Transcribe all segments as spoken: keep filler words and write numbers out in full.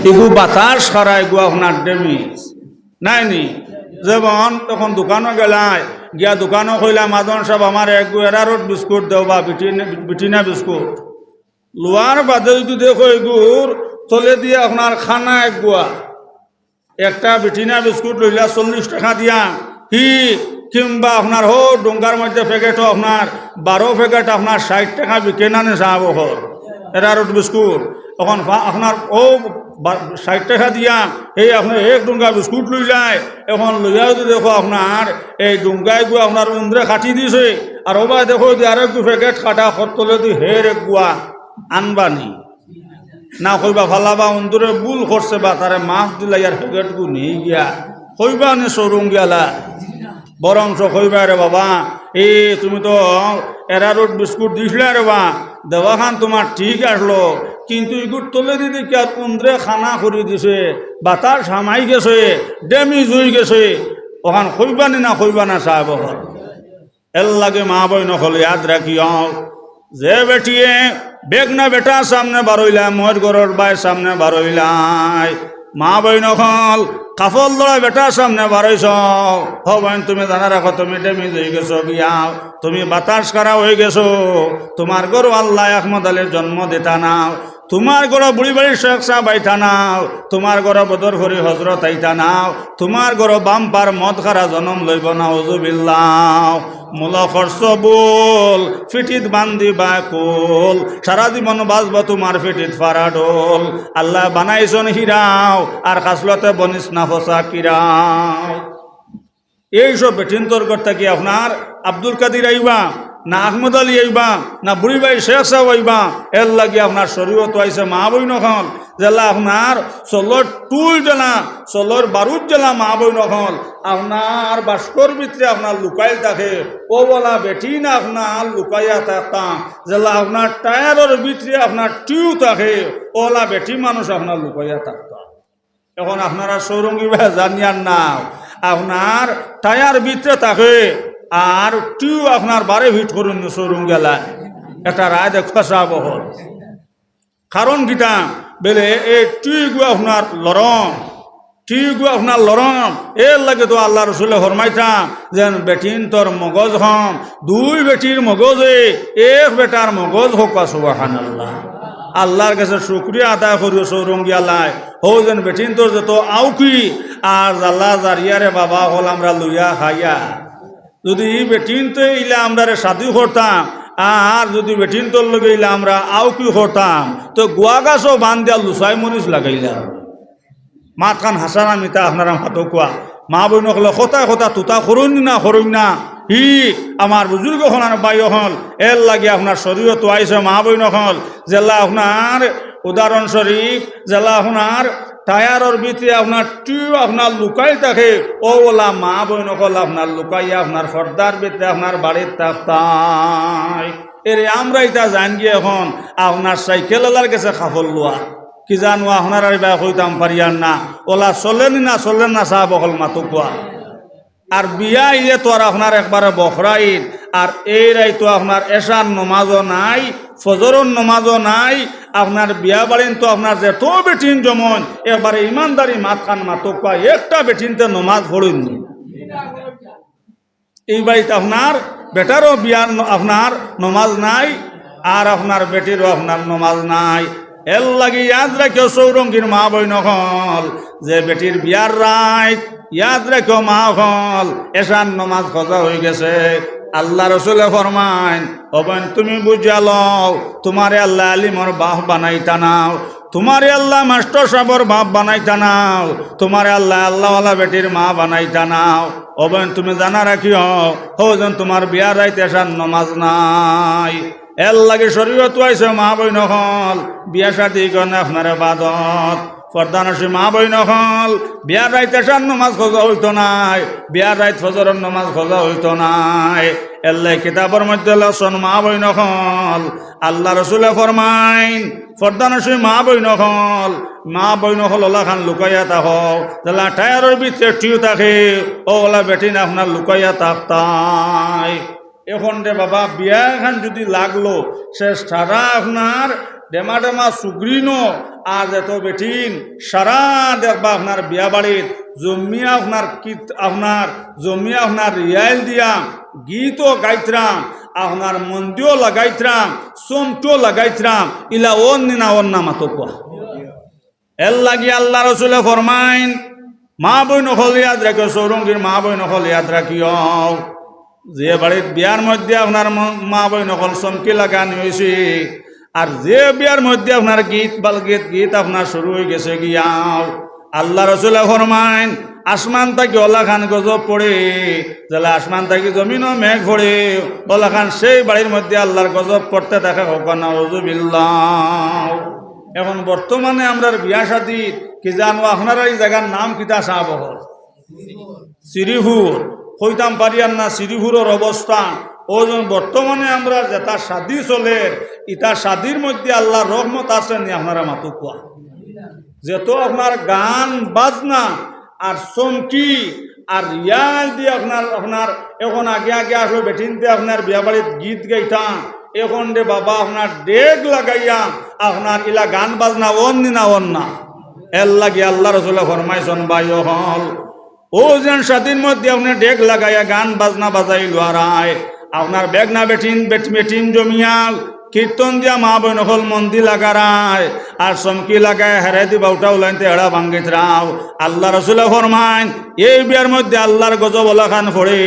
ইগু বাতাস খারা, ইগু আপনার ডেমিজ। নায় নি? যেমন তখন দোকানো গেলায়, গিয়া দোকানো কইলায়, "মাজন সাব, আমার এগু এরারুট বিস্কুট দেও বা বিটিনা, বিটিনা বিস্কুট।" লওয়ার বাদে যুদি দেখো ইগুর তলেদি আপনার খানা এগুয়া, একটা বিটিনা বিস্কুট লইলা চল্লিশ টেকা দিয়া, হি, কিংবা আপনার হউ ডুঙ্গার মধ্যে প্যাকেটও আপনার বারো প্যাকেট আপনার ষাইট টেকা বিকে না নি সাব অকল, এরারুট বিস্কুট। অখন ফা-, আপনার অউ বা-, ষাইট টেকা দিয়া হে আপনার এক ডুঙ্গা বিস্কুট লইলায়, অখন লইয়া যুদি দেখো আপনার এই ডুঙ্গা এগু আপনার উন্দরে কাটি দিছে, আর অবায় দেখো যে আরো একটু প্যাকেট কাটা, হর তলেদি হের এগুয়া আনবা নি? না কইবা, "ফালাবা, উন্দরে ভুল করছে বা তারে মাফ দিলাইয়ার প্যাকেটগু নেই গিয়া।" কইবা নি শোরুম গিয়ালা? বরঞ্চ কইবা, "রে বাবা, এ তুমি তো এরারুট বিস্কুট দিছলায় রে বা, দেওয়াখান তুমার ঠিক আছলো, কিন্তু ইগুর তলেদি দেখিয়ার উন্দরে খানা করি দিছে, বাতাস হামাই গেছে, ডেমিজ অই গেছে।" অখান কইবা নি না কইবা না সাব অকল? এরলাগি মা বইন অকল ইয়াদ রাখিও, যে বেটিয়ে বেগনা বেটার সামনে বারইলায়, মইর ঘরর ভাইর সামনে বারইলায়, মা বইন অকল, কাপড় লড়া বেটার সামনে বারইছো, হউ বইন, তুমি জানা রাখো, তুমি ডেমিজ অই গেছো গিয়া, তুমি বাতাস খারা অই গেছো, তুমার ঘরো আল্লায় আহমদ আলীর জন্ম দিতা নায়, তুমার ঘরো বুড়ি বাড়ির শেখ সাব আইতা নায়, তুমার ঘরো বদরপুরি হজরত আইতা নায়, তুমার ঘরো বাম্পার মদ খারা জনম লইবো, নাউজুবিল্লাহ। মুলো খরচ বুল, ফিটিত বান্দিবা কুল, সারা জীবন বাজবো তুমার ফিটিত ফারা ডোল। আল্লায় বানাইছন হিরাও, আর খাসলতে বনিস না ফসা কিরাও। এইসব বেটিন্তর ঘর থাকি আপনার আব্দুল কাদির আইবা, না আহমদ আলী আইবা, না বুড়ি ভাই শেখ সাব আইবা, এরলাগি আপনার শরীয়তো আইছে মা বইন অকল, যেলা আপনার চলর টুই যেলা, চলর বারুদ যেলা মা বইন অকল, আপনার বাস্কর ভিতরে আপনার লুকাইল থাকে, অউ অলা বেটিন আপনার লুকাইয়া থাকতা, যেলা আপনার টায়ারর ভিতরে আপনার টিউ থাকে, অউ অলা বেটি মানুষ আপনার লুকাইয়া থাকতা। অখন আপনারা শোরুম গিয়া জানিয়ার নায়, আপনার টায়ার ভিতরে থাকে, আর টিউ আপনার বারে ফিট করইন নি শোরুম গেলায়, একটা রায় দেখবা সাব অকল। কারণ কিতা? বেলে এ টিউগু আপনার লরম, টিউগু আপনার লরম। এরলাগি তো আল্লার রসুলে ফরমাইতা যেন বেটিন্তর মগজ কম, দুই বেটির মগজে এক বেটার মগজ হউক, সুবহানাল্লাহ। আল্লার গেছে শুকরিয়া আদায় করিও শোরুম গিয়ালায়, হউ যেন বেটিন্তর যত আউকি আর জাল্লা জারিয়ারে বাবা অকল আমরা লইয়া খাইয়া। যুদি ই বেটিন্তে ইলা আমরারে শাদি করতাম, আর যুদি বেটিন্তর লগে ইলা আমরা আউকি করতাম, তো গুয়া গাছো বান দিয়া লুচাই মরিচ লাগাইলা। মাতখান হাছা না মিছা আপনারা মাতউক্কা। মা বইন অকলে কথায় কথায় তুতা করইন না, করইন না। হি আমার বুজুর্গ অকল আর ভাই অকল, এরলাগি আপনার শরীয়তো আইছে মা বইন অকল, যেলা আপনার উদাহরণস্বরূপ, যেলা আপনার টায়ারর ভিতরে আপনার টিউ আপনার লুকাইল থাকে, অউ অলা মা বইন অকল আপনার লুকাইয়া আপনার পর্দার ভিতরে আপনার বাড়িত থাকতায়। এরে আমরা ইতা জানি গি অখন আপনার সাইকেল অলার গেছে কাপড় লওয়া। কি জানো আপনারারে বা কইতাম পারিয়ার না। অলা চলে নি না চলে না সাব অকল মাতউক্কা। আর বিয়া ইলে তো আর আপনার একবারে বখরা ইদ, আর এই রাইতো আপনার এশার নমাজও নাই, ফজরর নমাজও নাই। আপনার বিয়া বাড়িন তো আপনার যেত বেটিন জমইন, একবারে ইমানদারি মাতখান মাতউক্কা, একটা বেটিন্তে নমাজ পড়ইন নি। এই বাড়িত আপনার বেটারও বিয়ার ন-, আপনার নমাজ নাই, আর আপনার বেটিরও আপনার নমাজ নাই। এরলাগি ইয়াদ রাখিও শোরুম গির মা বইন অকল, যে বেটির বিয়ার রাইত, ইয়াদ রাখিও মা অকল, এশার নমাজ কজা অইগেছে। আল্লার রসুলে ফরমাইন, "ও বইন, তুমি বুঝিয়া লও, তুমারে আল্লায় আলিমর বাফ বানাইতা নায়, তুমারে আল্লায় মাস্টর সাবর বাফ বানাইতা নায়, তুমারে আল্লায় আল্লাওয়ালা বেটির মা বানাইতা নায়। ও বইন, তুমি জানা রাখিও, হউ যেন তুমার বিয়ার রাইত এশার নমাজ নাই।" এরলাগি শরীয়তো আইছে মা বইন অকল, বিয়া শাদি ইখান আপনার ইবাদত। পর্দানশীন মা বইন অকল, বিয়ার রাইত এশার নমাজ কজা অইতো নায়, বিয়ার রাইত ফজরর নমাজ কজা অইতো নায়। এরলাগি কিতাবর মধ্যে লেখছইন মা বইন অকল, আল্লার রসুলে ফরমাইন, পর্দানশীন মা বইন অকল, মা বইন অকল অলাখান লুকাইয়া থাকো, যেলা টায়ারর ভিতরে টিউ থাকে, অউ অলা বেটিন আপনার লুকাইয়া থাকতায়। অখন রে বাবা, বিয়া এখান যুদি লাগলো, সে সারা আপনার ডেমা ডেমা সুগ্রিনো, আর যত বেটিন সারা দেখবা আপনার বিয়া বাড়িত জমিয়া আপনার কিত-, আপনার জমিয়া আপনার রিয়াল দিয়া গীতও গাইতরাম, আপনার মন্দিও লাগাইতরাম, চমকিও লাগাইতরাম, ইলা অর নি না অর না মাতো কুয়া। এর লাগি আল্লার রসুলে ফরমাইন, মা বইন অকল ইয়াদ রাখিও, চৌরঙ্গীর মা বইন অকল ইয়াদ রাখিও, যে বাড়িত বিয়ার মধ্যে আপনার ম-, মা বইন অকল চমকি লাগানি অইছে, আর যে বিয়ার মধ্যে আপনার গীত বাল গীত, গীত আপনার শুরু অইগেছে গিয়াও, আল্লার রসুলে ফরমাইন, আসমান থাকি অলাখান গজব পড়ে, যেলা আসমান থাকি জমিনো মেঘ পড়ে, অলাখান সেই বাড়ির মধ্যে আল্লার গজব পড়তে থাকে, কউক্কা নাউজুবিল্লাহ। এখন বর্তমানে আমরার বিয়া শাদী কি জানো, আপনারার ই জাগার নাম কিতা সাব অকল? শ্রীপুর। কইতাম পারিয়ার না শ্রীপুরর অবস্থা। অউ যেন বর্তমানে আমরার যেতা শাদী চলের, ইতা শাদীর মধ্যে আল্লার রহমত আছে নি, আপনারা মাতো কুয়া। যত আপনার গান বাজনা আর চমকি আর রিয়াল দি আপনার, আপনার এখন আগে আগে আসলো বেটিন্তে আপনার বিয়া বাড়িত গীত গাইতা, এখন রে বাবা আপনার ডেক লাগাইয়া আপনার ইলা গান বাজনা অর নি না অর না। এর লাগি আল্লার রসুলে ফরমাইছন, ভাই অকল, অউ যেন শাদীর মধ্যে আপনে ডেক লাগাইয়া গান বাজনা বাজাই লুয়ারায়, আপনার বেগনা বেটিন, বেট-, বেটিন জমিয়াল, কীর্তন দিয়া মা বইন অকল মন্দি লাগারায়, আর চমকি লাগায় হেরে দি বাউটা উলাইনতে এড়া ভাঙ্গিতরাও। আল্লার রসুলে ফরমাইন, এই বিয়ার মধ্যে আল্লার গজব অলাখান পড়ে,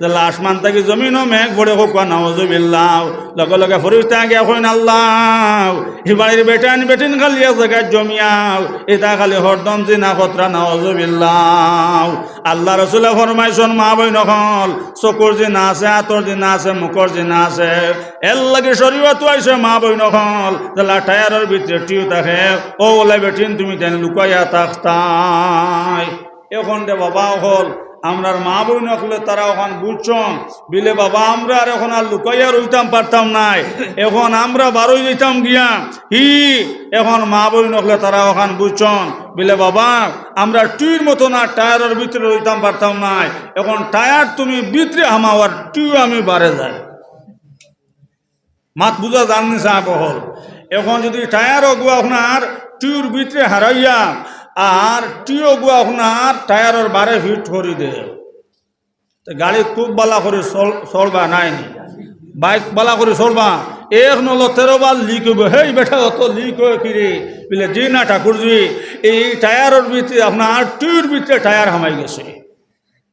যেলা আসমান থাকি জমিনো মেঘ পড়ে, কউক্কা নাউজুবিল্লাহ। লগে লগে ফিরিস্তা গিয়া কইন, আল্লাহ, ই বাড়ির বেটাইন বেটিন খালি এক জাগাত জমিয়াও, ইতা খালি হরদম জিনা করতরা, নাউজুবিল্লাহ। আল্লার রসুলে ফরমাইছন, মা বইন অকল, চকুর জিনা আছে, আতর জিনা আছে, মুখর জিনা আছে। এর লাগি শরীয়তো আইছে মা বইন অকল, যেলা টায়ারর ভিতরে টিউ থাকে, অউ অলা বেটিন তুমি তাইন লুকাইয়া থাকতায়। এখন রে বাবা অকল, আমরার মা বইন অকলে তারা অখান বুঝছন, বিলে বাবা আমরা আর এখন আর লুকাইয়া রইতাম পারতাম নায়, এখন আমরা বারই যাইতাম গিয়া। হি, এখন মা বইন অকলে তারা অখান বুঝছন, বিলে বাবা আমরা টিউর মতো না, টায়ারর ভিতরে রইতাম পারতাম নায়, এখন টায়ার তুমি ভিতরে হামাও আর টিউ আমি বারে যাই। মাত বুঝা যার নি সাব অকল? এখন যদি টায়ার অগু আপনার টিউর ভিতরে হারাইয়া আর টিউ অগু আপনার টায়ারর বারে ফিট করি দে, তে গাড়ি খুব বালা করি চল-, চলবা নায় নি? বাইক বালা করি চলবা? এক নল তেরো বার লিক অইবো। হেই বেটা, অত লিক অয় কিরে? বিলে, জি না ঠাকুরজি, এই টায়ারর ভিতরে আপনার টিউর ভিতরে টায়ার হামাই গেছে।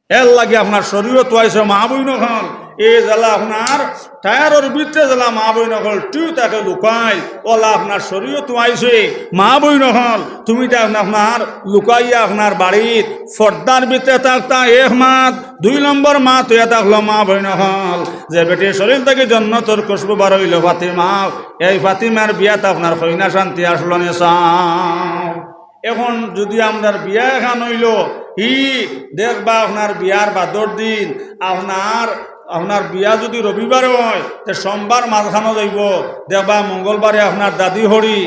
এর লাগি আপনার শরীয়তো আইছে মা বইন অকল, এই যেলা আপনার টায়ারর ভিতরে যেলা মা বইন অকল টিউ থাকে লুকাইল, অলা আপনার শরীয়তো আইছে মা বইন অকল, তুমি তে আপনার লুকাইয়া আপনার বাড়িত পর্দার ভিতরে থাকতা। এক মাত, দুই নম্বর মাত অইয়া থাকলো মা বইন অকল, যে বেটির শরীর থাকি জন্নতর খুশবু বার অইলো ফাতিমা, এই ফাতিমার বিয়াত আপনার কইনা শান্তি আসলো নি সাব? এখন যদি আমরার বিয়া এখান অইলো, হি দেখবা আপনার বিয়ার বাদর দিন, আপনার, আপনার বিয়া যদি রবিবারে অয়, তে সোমবার মাঝখানো যাইবো, দেখবা মঙ্গলবারে আপনার দাদি হড়ি,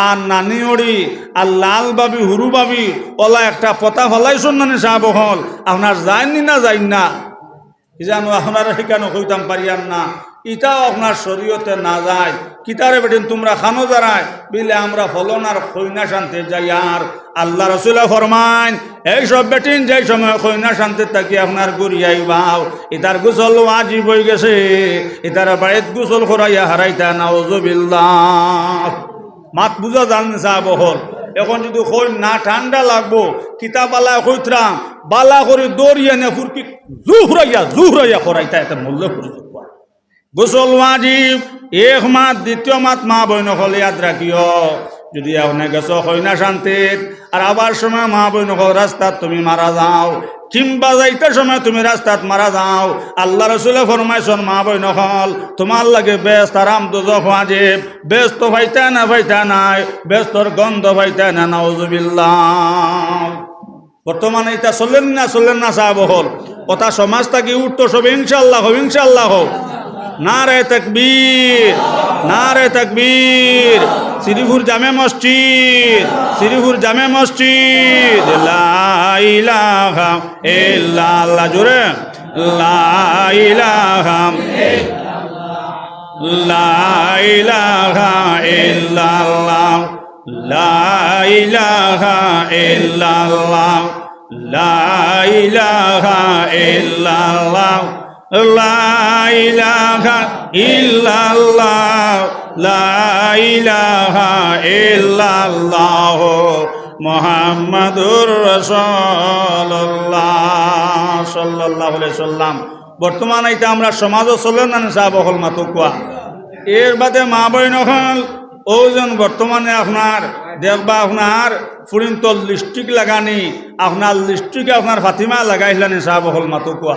আর নানি হড়ি, আর লাল ভাবি, হুরু ভাবি, অলা একটা পতা ফালাইছন না নি সাব অকল, আপনার যাইন নি না যাইন না? কি জানো, আপনারা হিকানো কইতাম পারিয়ার না, ইতাও আপনার শরীয়তে না যায়। কিতারে বেটিন তুমরা খানো যারায়, বিলে আমরা ফলনার কইনা শান্তি যাইয়ার। আল্লার রসুলে ফরমাইন, এই সব বেটিন যেই সময় কইনা শান্তি থাকি আপনার ঘুরি আইবাও, ইতার গোসল ওয়াজিব অইগেছে, ইতার বাড়িত গোসল করাইয়া হারাইতা, নাউজুবিল্লাহ। মাত বুঝা যার নি সাব অকল? এখন যদি কইন না ঠান্ডা লাগবো, কিতা বালা কইতরাম, বালা করি দড়িয়া নে ফুরকি জুহরাইয়া, জুহরাইয়া করাইতা, এতে মরলে ফুরি যাইবো। গোসল ওয়াজিব, এক মাত, দ্বিতীয় মাত মা বইন অকল ইয়াদ রাখিও। যদি আপনে গেছো কইনা শান্তিত, আর আবার সময় মা বইন অকল রাস্তাত তুমি মারা যাও, কিংবা যাইতে সময় তুমি রাস্তাত মারা যাও, আল্লার রসুলে ফরমাইছন, মা বইন অকল, তুমার লাগি বেহেস্ত হারাম, দোজখ ওয়াজিব, বেহেস্ত পাইতা না পাইতা নায়, বেহেস্তর গন্ধ পাইতা না, নাউজুবিল্লাহ। বর্তমানে ইতা চলের না, চলের না সাব অকল? কথা সমাজ থাকি উঠতো সবে ইনশাআল্লাহ কও, ইনশাআল্লাহ কও। নারায়ে তাকবীর, নারায়ে তাকবীর। শ্রীপুর জামে মসজিদ, শ্রীপুর জামে মসজিদ। লা ইলাহা ইল্লাল্লাহ, জোরে। লা ইলাহা, লা ইলাহা ইল্লাল্লাহ। لا إله إلا الله، لا إله إلا الله، لا إله إلا الله، لا إله إلا الله، محمد رسول الله صلى الله عليه وسلم। বর্তমানে ইতা আমরার সমাজো চলের না নি সাব অকল, মাতউক্কা। এর বাদে মা বইন অকল, অউ যেন বর্তমানে আপনার দেখবা আপনার ফুড়িন্তর লিপস্টিক লাগানি, আপনার লিপস্টিক আপনার ফাতিমায় লাগাইছলা নি সাব অকল, মাতউক্কা।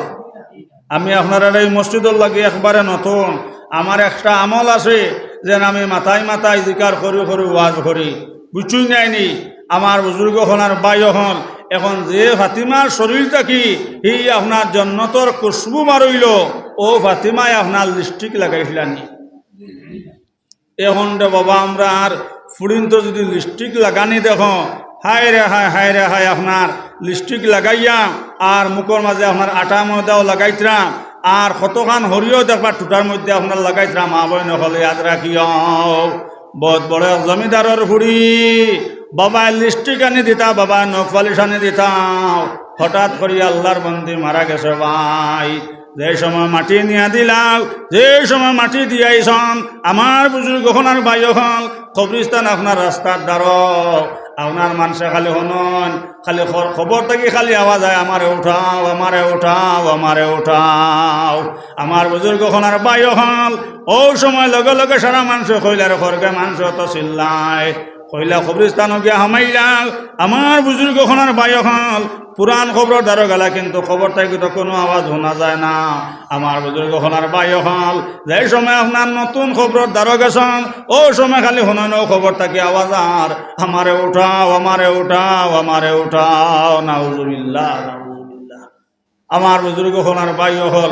আমি আপনারার এই মসজিদর লাগি একবারে নতুন, আমার একটা আমল আছে, যেন আমি মাথায় মাথায় জিকার করি করি ওয়াজ করি, বুঝছইন নায় নি? আমার বুজুর্গ অকল আর ভাই অকল, এখন যে ফাতিমার শরীর থাকি হি আপনার জন্নতর খুশবু বারইলো, অউ ফাতিমায় আপনার লিপস্টিক লাগাইছলা নি? এখন রে বাবা, আমরার ফুড়িন্তে যুদি লিপস্টিক লাগানি দেখো, হায় রে হায়, হায় রে হায়, আপনার লিপস্টিক লাগাইয়া আর মুখর মাঝে আপনার আটা ময়দাও লাগাইতরা, আর কতখান হরিও দেখবা টুটার মধ্যে আপনার লাগাইতরা। মা বইন অকল ইয়াদ রাখিও, বউত বড় এক জমিদারর ফুড়ি, বাবায় লিপস্টিক আনি দিতা, বাবায় নখ পালিশ আনি দিতা, হঠাৎ করি আল্লার বন্দি মারা গেছে ভাই। যে সময় মাটি নিয়া দিলাও, যে সময় মাটি দিয়াইছন, আমার বুজুর্গ অকল আর ভাই অকল, কবরস্থান আপনার রাস্তার ধারো, আপনার মানষে খালি হুনইন, খালি খর-, খবর থাকি খালি আওয়াজ আয়, "আমারে উঠাও, আমারে উঠাও, আমারে উঠাও।" আমার বুজুর্গ অকল আর ভাই অকল, অউ সময় লগে লগে সারা মানষে কইলা, আর খরগে মানষে তো চিল্লায়, কইলা, কবরস্থানো গিয়া হামাইলা, আমার বুজুর্গ অকল আর ভাই অকল, পুরান কবরর ধারো গেলা, কিন্তু কবর থাকি তো কুনু আওয়াজ হুনা যায় না। আমার বুজুর্গ অকল আর ভাই অকল, যে সময় আপনার নতুন কবরর ধারো গেছন, অউ সময় খালি হুনইন অউ কবর থাকি আওয়াজ আর, "আমারে উঠাও, আমারে উঠাও, আমারে উঠাও।" নাউজুবিল্লাহ, নাউজুবিল্লাহ। আমার বুজুর্গ অকল আর ভাই অকল,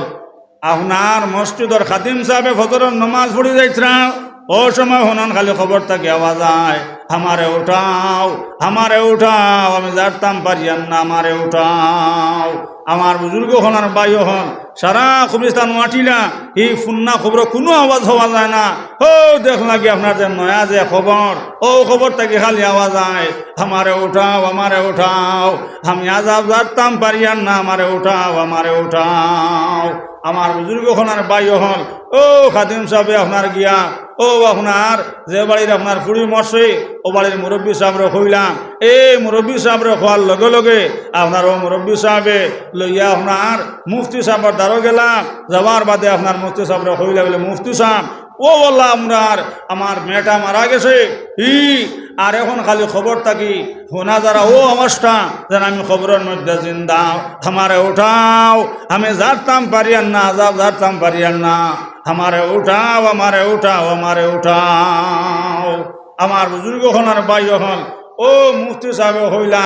আপনার মসজিদর খাদিম সাবে ফজরর নমাজ পড়ি যাইতরা, অউ সময় হুনইন খালি কবর থাকি আওয়াজ আয়, "আমারে উঠাও, আমারে উঠাও, আমি জারতাম পারিয়ার না, আমারে উঠাও।" আমার বুজুর্গ অকল আর ভাই অকল, সারা কবরস্থান আটিলা, হি পুরান কবরো কুনু আওয়াজ পাওয়া যায় না। অউ দেখলা গি আপনার যে নয়া যে কবর, অউ কবর থাকি খালি আওয়াজ আয়, "আমারে উঠাও, আমারে উঠাও, আমি আজাব জারতাম পারিয়ার না, আমারে উঠাও, আমারে উঠাও।" আমার বুজুর্গ অকল আর ভাই অকল, অউ খাদিম সাবে আপনার গিয়া, অউ আপনার যে বাড়ির আপনার ফুড়ি মরছে, অউ বাড়ির মুরব্বি সাবরে কইলা, এই মুরব্বি সাবরে কওয়ার লগে লগে আপনার অউ মুরব্বি সাবে লইয়া আপনার মুফতি সাবর ধারো গেলা, যাওয়ার বাদে আপনার মুফতি সাবরে কইলা, বলে, "মুফতি সাব, অউ অলা আমরার, আমার মেয়েটা মারা গেছে, হি, আর এখন খালি কবর থাকি হুনা যার অউ আওয়াজটা, যেন আমি কবরর মধ্যে জিন্দা, আমারে উঠাও, আমি জারতাম পারিয়ার না, আজাব জারতাম পারিয়ার না, আমারে উঠাও, আমারে উঠাও, আমারে উঠাও।" আমার বুজুর্গ অকল আর ভাই অকল, অউ মুফতি সাবে কইলা,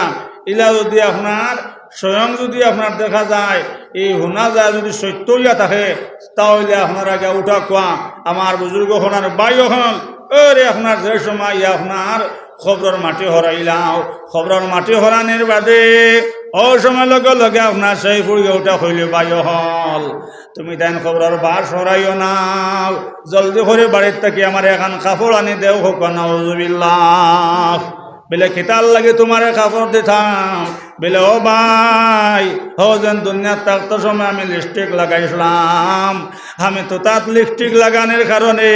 ইলা যুদি আপনার স্বয়ং যুদি আপনার দেখা যায়, ই হুনা যায় যুদি সত্য অইয়া থাকে, তা অইলে আপনারা গিয়া উঠাউক্কা। আমার বুজুর্গ অকল আর ভাই অকল, ওরে আপনার যে সময় আপনার কবরর মাটি হরাইলাও, কবরর মাটি হরানির বাদে অউ সময় লগে লগে আপনার সেই ফুড়িয়ে উঠা কইলে, "ভাই অকল, তুমি তাইন কবরর বাঁশ হরাইও না, জলদি করি বাড়ির থাকি আমারে এখান কাপড় আনি দেও।" কউক্কা নাউজুবিল্লাহ। বলে, "কিতার লাগি তুমারে কাপড় দিতাম?" বলে, "ও ভাই, অউ যেন দুনিয়াত থাকতে সময় আমি লিপস্টিক লাগাইছলাম, আমি তো তাত লিপস্টিক লাগানির কারণে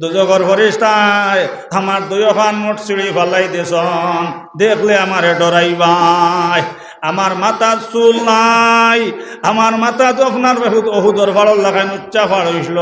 দুজখর ফিরিস্তায় আমার দুইওখান মুঠ ছিড়ি ফালাই দিছন, দেখলে আমারে ডরাইবায়। আমার মাথাত চুল নাই, আমার মাথাত আপনার অহুদ-, অহুদর ফাড়র লাখান উচ্চা ফাড় অইছিল,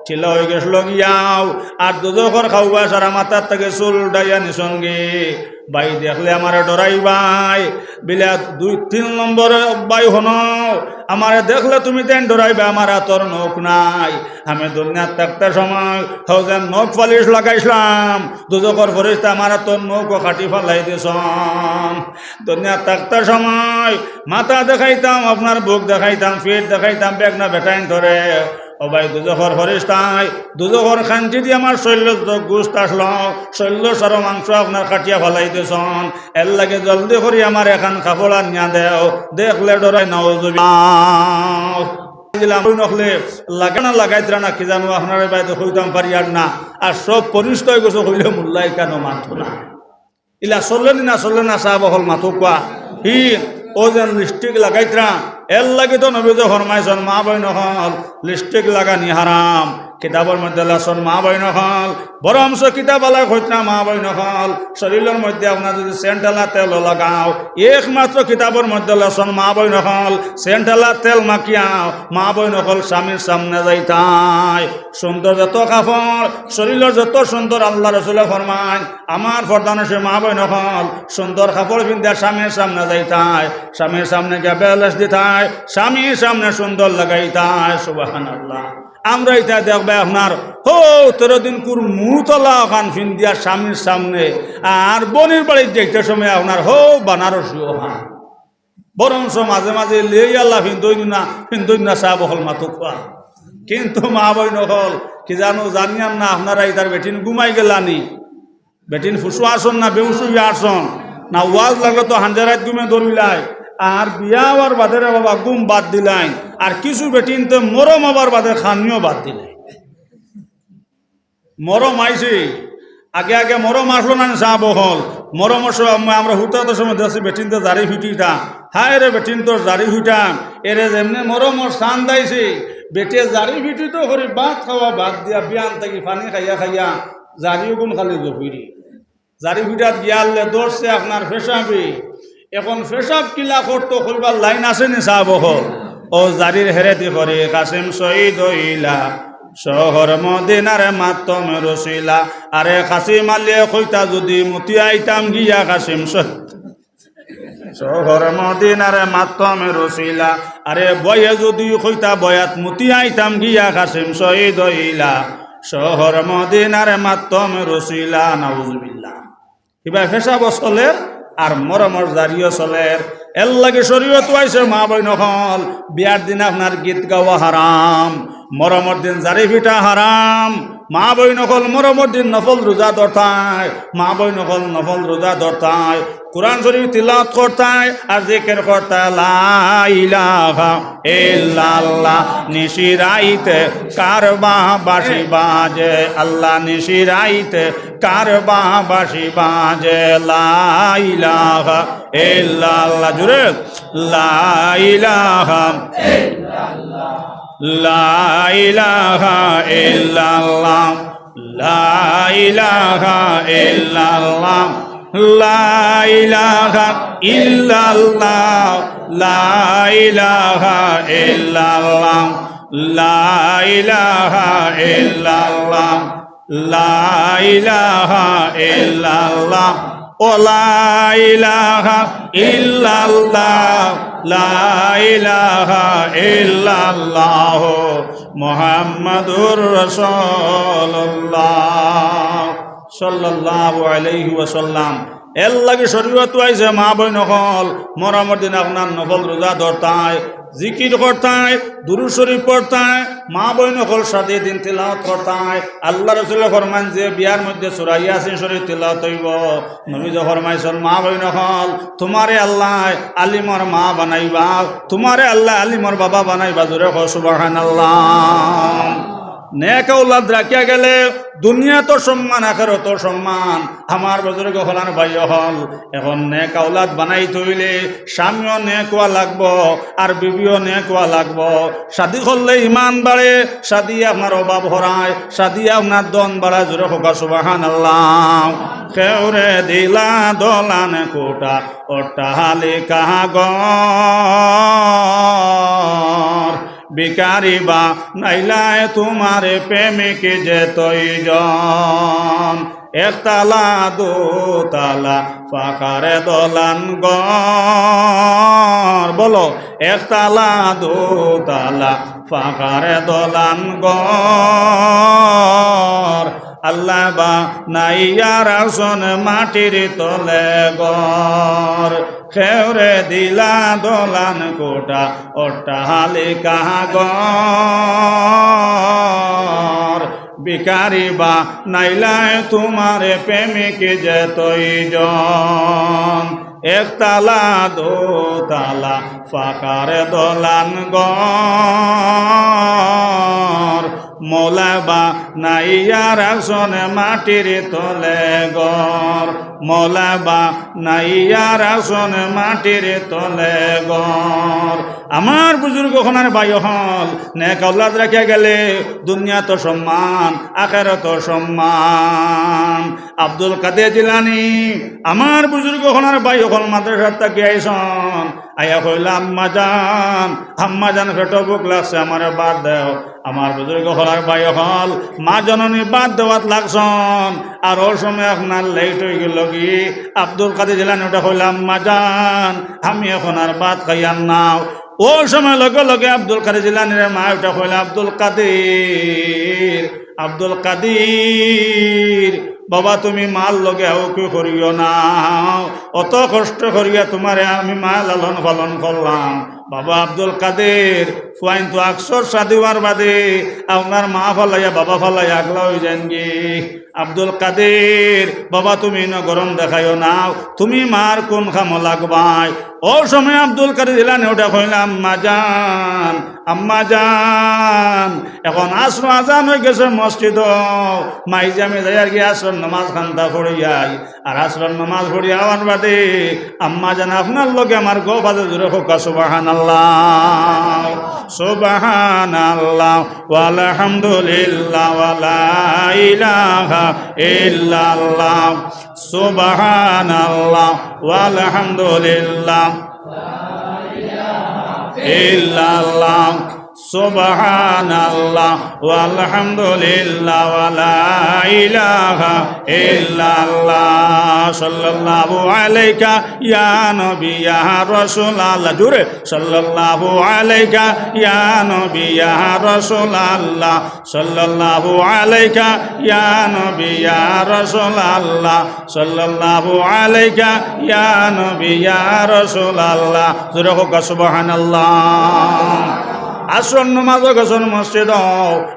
ঢিলা অইগেছিল গিয়াও, আর দুজখর খাওয়া সারা মাথার থাকি চুল উঠাইয়া নিছন গি।" ভাই দেখলে আমারে ডরাইবায়, বিলা দুই তিন নম্বর ভাই হুনো, আমারে দেখলে তুমি তাইন ডরাইবায়, আমার আতর নখ নাই। আমি দুনিয়াত থাকতে সময় অউ যেন নখ পালিশ লাগাইছলাম, দুজখর ফিরিস্তা আমার আতর নখও কাটি ফালাই দিছন। দুনিয়াত থাকতে সময় মাথা দেখাইতাম, আপনার বুক দেখাইতাম, পিঠ দেখাইতাম, বেগনা বেটাইন ধরে। ও ভাই, দুজখর ফিরিস্তায় দুজখর কাঞ্চি দি আমার শরীরর যত গোস্ত আছিল, শরীরর সারা মাংস আপনার কাটিয়া ফালাই দিছন। এর লাগি জলদি করি আমারে এখান কাপড় আনিয়া দেও, দেখলে ডরাই নাউজুবিল্লাহ। দিলাম, ওই নখলে লাগানা লাগাইতরা না কি জানো, আপনারে বাইতে কইতাম পারিয়ার না। আর সব ফিরিস্তা অইগেছে কইলে মোল্লায় কেনে মানতো না। ইলা চলে নি না চলে না, সাব অকল মাতউক্কা। হি, অউ যেন লিপস্টিক লাগাইতরা, এরলাগি তো নবীয়ে ফরমাইছইন, মা বইন অকল, লিপস্টিক লাগানি হারাম। কিতাবর মধ্যে লেখছইন, মা বইন অকল, বরঞ্চ কিতাব আলায় কইতরা, মা বইন অকল, শরীলর মধ্যে আপনার যদি সেন্ট আলা তেলও লাগাও, একমাত্র কিতাবর মধ্যে লেখছইন, মা বইন অকল, সেন্ট আলা তেল মাখিয়া মা বইন অকল স্বামীর সামনে যাইতায়। সুন্দর যত কাপড়, শরীলর যত সুন্দর, আল্লার রসুলে ফরমাইন, আমার পর্দানশীন মা বইন অকল সুন্দর কাপড় পিন্দিয়া স্বামীর সামনে যাইতায়, স্বামীর সামনে গিয়া বেলেশ দিতায়, স্বামীর সামনে সুন্দর লাগাইতায়। সুবহানাল্লাহ। আমরা ইতা দেখবায় আপনার হউ তেরো দিনকুর মুতলা অখান পিন্দিয়া স্বামীর সামনে, আর বইনর বাড়িত যাইতে সময় আপনার হউ বানারসি অখান। বরঞ্চ মাঝে মাঝে লেই আলা পিন্দইন না, পিন্দইন না, সাব অকল মাতউক্কা। কিন্তু মা বইন অকল, কি জানো, জানিয়ার না আপনারা ইতার বেটিন ঘুমাই গেলা নি, বেটিন হুশো আছইন না, বেহুশ অইয়া আছইন না, ওয়াজ লাগলে তো হাঞ্জা রাইত ঘুমে ধরিলায়, আর বিয়া অওয়ার বাদে রে বাবা ঘুম বাদ দিলাইন, আর কিছু বেটিন তো মরম অওয়ার বাদে খানিও বাদ দিলাইন। মরম আইছে, আগে আগে মরম আছলো না নি সাব অকল? মরমর সময় আমরা হুতাত সময় দেখছি বেটিনতে জারি ফিটিতা। হায় রে বেটিনতর জারি ফিটা, এরে যেমনে মরমর সান্দ আইছে, বেটিয়ে জারি ফিটিত করি ভাত খাওয়া বাদ দিয়া বিয়ান থাকি পানি খাইয়া খাইয়া জারি অগুন খালি জফিরি। জারি ফিটাত গিয়ালে ধরছে আপনার পেশাবে। এখন পেশাব কিলা করতো কইবার লাইন আছে নি সাব অকল? অউ জারির হেরেদি করি কাসিম শহিদ অইলা, শহর মদিনার মাধ্যমে রসিলা। আরে কাসিম আলীয়ে কইতা যদি মুতি আইতাম গিয়া কাসিম শহিদ, শহর মদিনার মাধ্যমে রসিলা। আরে বইয়ে যদি কইতা বয়াত মুতি আইতাম গিয়া কাসিম শহিদ অইলা, শহর মদিনার মাধ্যমে রসিলা। নাউজুবিল্লাহ। কিবা পেশাবও চলের আর মরমর জারিও চলের। এরলাগি শরীয়তো আইছে মা বইন অকল, বিয়ার দিন আপনার গীত গাওয়া হারাম, মরমর দিন জারি ফিটা হারাম। মা বইন অকল মরমর দিন নফল রোজা ধরতায়, মা বইন অকল নফল রোজা ধরতায়, কোরআন শরীফ তিলাওয়াত করতায় আর জিকির করতায়, লা ইলাহা ইল্লাল্লাহ। নিশি রাইতে কার বাঁশি বাজে, আল্লাহ নিশি রাইতে কার বাঁশি বাজে, লা ইলাহা ইল্লাল্লাহ। জোরে, লা ইলাহা, লা ইলাহা ইল্লাল্লাহ, লা ইলাহা ইল্লাল্লাহ, লা ইলাহা ইল্লাল্লাহ, লা ইলাহা ইল্লাল্লাহ, লা ইলাহা ইল্লাল্লাহ। লা ইলাহা ইল্লাল্লাহ, ও লা ইলাহা ইল্লাল্লাহ, লা ইলাহা ইল্লাল্লাহ, মুহাম্মাদুর রাসূলুল্লাহ সাল্লাল্লাহু আলাইহি ওয়াসাল্লাম। এরলাগি শরীয়তো আইছে মা বইন অকল, মরমর দিন আপনার নফল রোজা ধরতায়, জিকির করতায়, দুরূদ শরীফ পড়তায়, মা বইন অকল শাদির দিন তিলাওয়াত করতায়। আল্লার রসুলে ফরমাইন যে বিয়ার মধ্যে সূরা ইয়াসিন শরীফ তিলাওয়াত অইবো, নবীয়ে ফরমাইছইন, মা বইন অকল, তুমারে আল্লায় আলিমর মা বানাইবা, তুমারে আল্লায় আলিমর বাবা বানাইবা। জোরে কও সুবহানাল্লাহ। নেক আওলাদ রাখিয়া গেলে দুনিয়াত সম্মান, আখেরাত সম্মান। আমার বুজুর্গ অকল, ভাই অকল, এখন নেক আওলাদ বানাইতে অইলে স্বামীও নেক অওয়া লাগবো, আর বিবিও নেক অওয়া লাগবো। শাদি করলে ইমান বাড়ে, শাদি আপনার অভাব হরায়, শাদি আপনার ধন বাড়ায়। জোরে কউক্কা সুবহানাল্লাহ। কেউরে দিলা দলান কোঠা, অট্টালিকা ঘর, ভিখারি বানাইলায় তুমারে প্রেমিক যতই জন। একতলা দুতলা পাকার দলান ঘর, বলো, একতলা দুতলা পাকার দলান ঘর। আল্লায় বানাইয়া রাখছইন মাটির তলে ঘর। কেউরে দিলা দলান কোঠা, অট্টালিকা ঘর, ভিখারি বানাইলায় তুমারে প্রেমিক যতই জন। একতলা দুতলা পাকার দলান ঘর, মওলায় বানাইয়া রাখছইন মাটির তলে ঘর। মৌলা বানাইয়া রাখছন মাটির তলে ঘর। আমার বুজুর্গ অকল আর ভাই অকল, নেক আওলাদ রাখিয়া গেলে দুনিয়াত সম্মান, আখেরাতো সম্মান। আব্দুল কাদের জিলানী, আমার বুজুর্গ অকল আর ভাই অকল, মাদ্রাসাত থাকি আইছন, আইয়া কইলা, "আম্মা জান, আম্মা জান, পেটো ভুক লাগছে, আমারে ভাত দেও।" আমার বুজুর্গ অকল আর ভাই অকল, মা জননী ভাত দেওয়াত লাগছন, আর অউ সময় আপনার late অইগেলোগি। আব্দুল কাদের জিলানী উঠা কইলা, "আম্মা জান, আমি অখন আর ভাত খাইয়ার না।" অউ সময় লগে লগে আব্দুল কাদের জিলানীর মায় উঠা কইলা, "আব্দুল কাদের, আব্দুল কাদের, বাবা, তুমি মার লগে হাউকি করিও না, অত কষ্ট করিয়া তুমারে আমি মায় লালন পালন করলাম। বাবা আব্দুল কাদের, ফুয়াইন তো আকসর শাদি অওয়ার বাদে আপনার মা ফালাইয়া, বাবা ফালাইয়া আগলা অইযাইনগি। আব্দুল কাদের, বাবা, তুমি ইনো গরম দেখাইও না, তুমি মার কুন কামো লাগবায়?" অউ সময় আব্দুল কাদের জিলানী উঠা কইলা, "আম্মা জান, আম্মা জান, অখন আছরর আজান অইগেছে মসজিদো, মাইঝে আমি যাইয়ার গি আছরর নমাজ খান্তা পড়িয়াই, আর আছরর নমাজ পড়িয়া আওয়ার বাদে আম্মা জান আপনার লগে আমার গফ আছে।" জুরে কউক্কা সুবহানাল্লাহ, সুবহানাল্লাহ, ওয়ালহামদুলিল্লাহ, ওয়ালা ইলাহা ইল্লাল্লাহ, সুবহানাল্লাহ, ওয়ালহামদুলিল্লাহ, ইল্লাল্লাহ, সুবহানাল্লাহ, ওয়ালহামদুলিল্লাহ, ওয়ালা ইলাহা ইল্লাল্লাহ। সাল্লাল্লাহু আলাইকা ইয়া নবী ইয়া রাসূলুল্লাহ। জুরে, সাল্লাল্লাহু আলাইকা ইয়া নবী ইয়া রাসূলুল্লাহ। সাল্লাল্লাহু আলাইকা ইয়া নবী ইয়া রাসূলুল্লাহ, সাল্লাল্লাহু আলাইকা ইয়া নবী ইয়া রাসূলুল্লাহ। জুরে কউক্কা সুবহানাল্লাহ। আছরর নমাজো গেছন মসজিদো,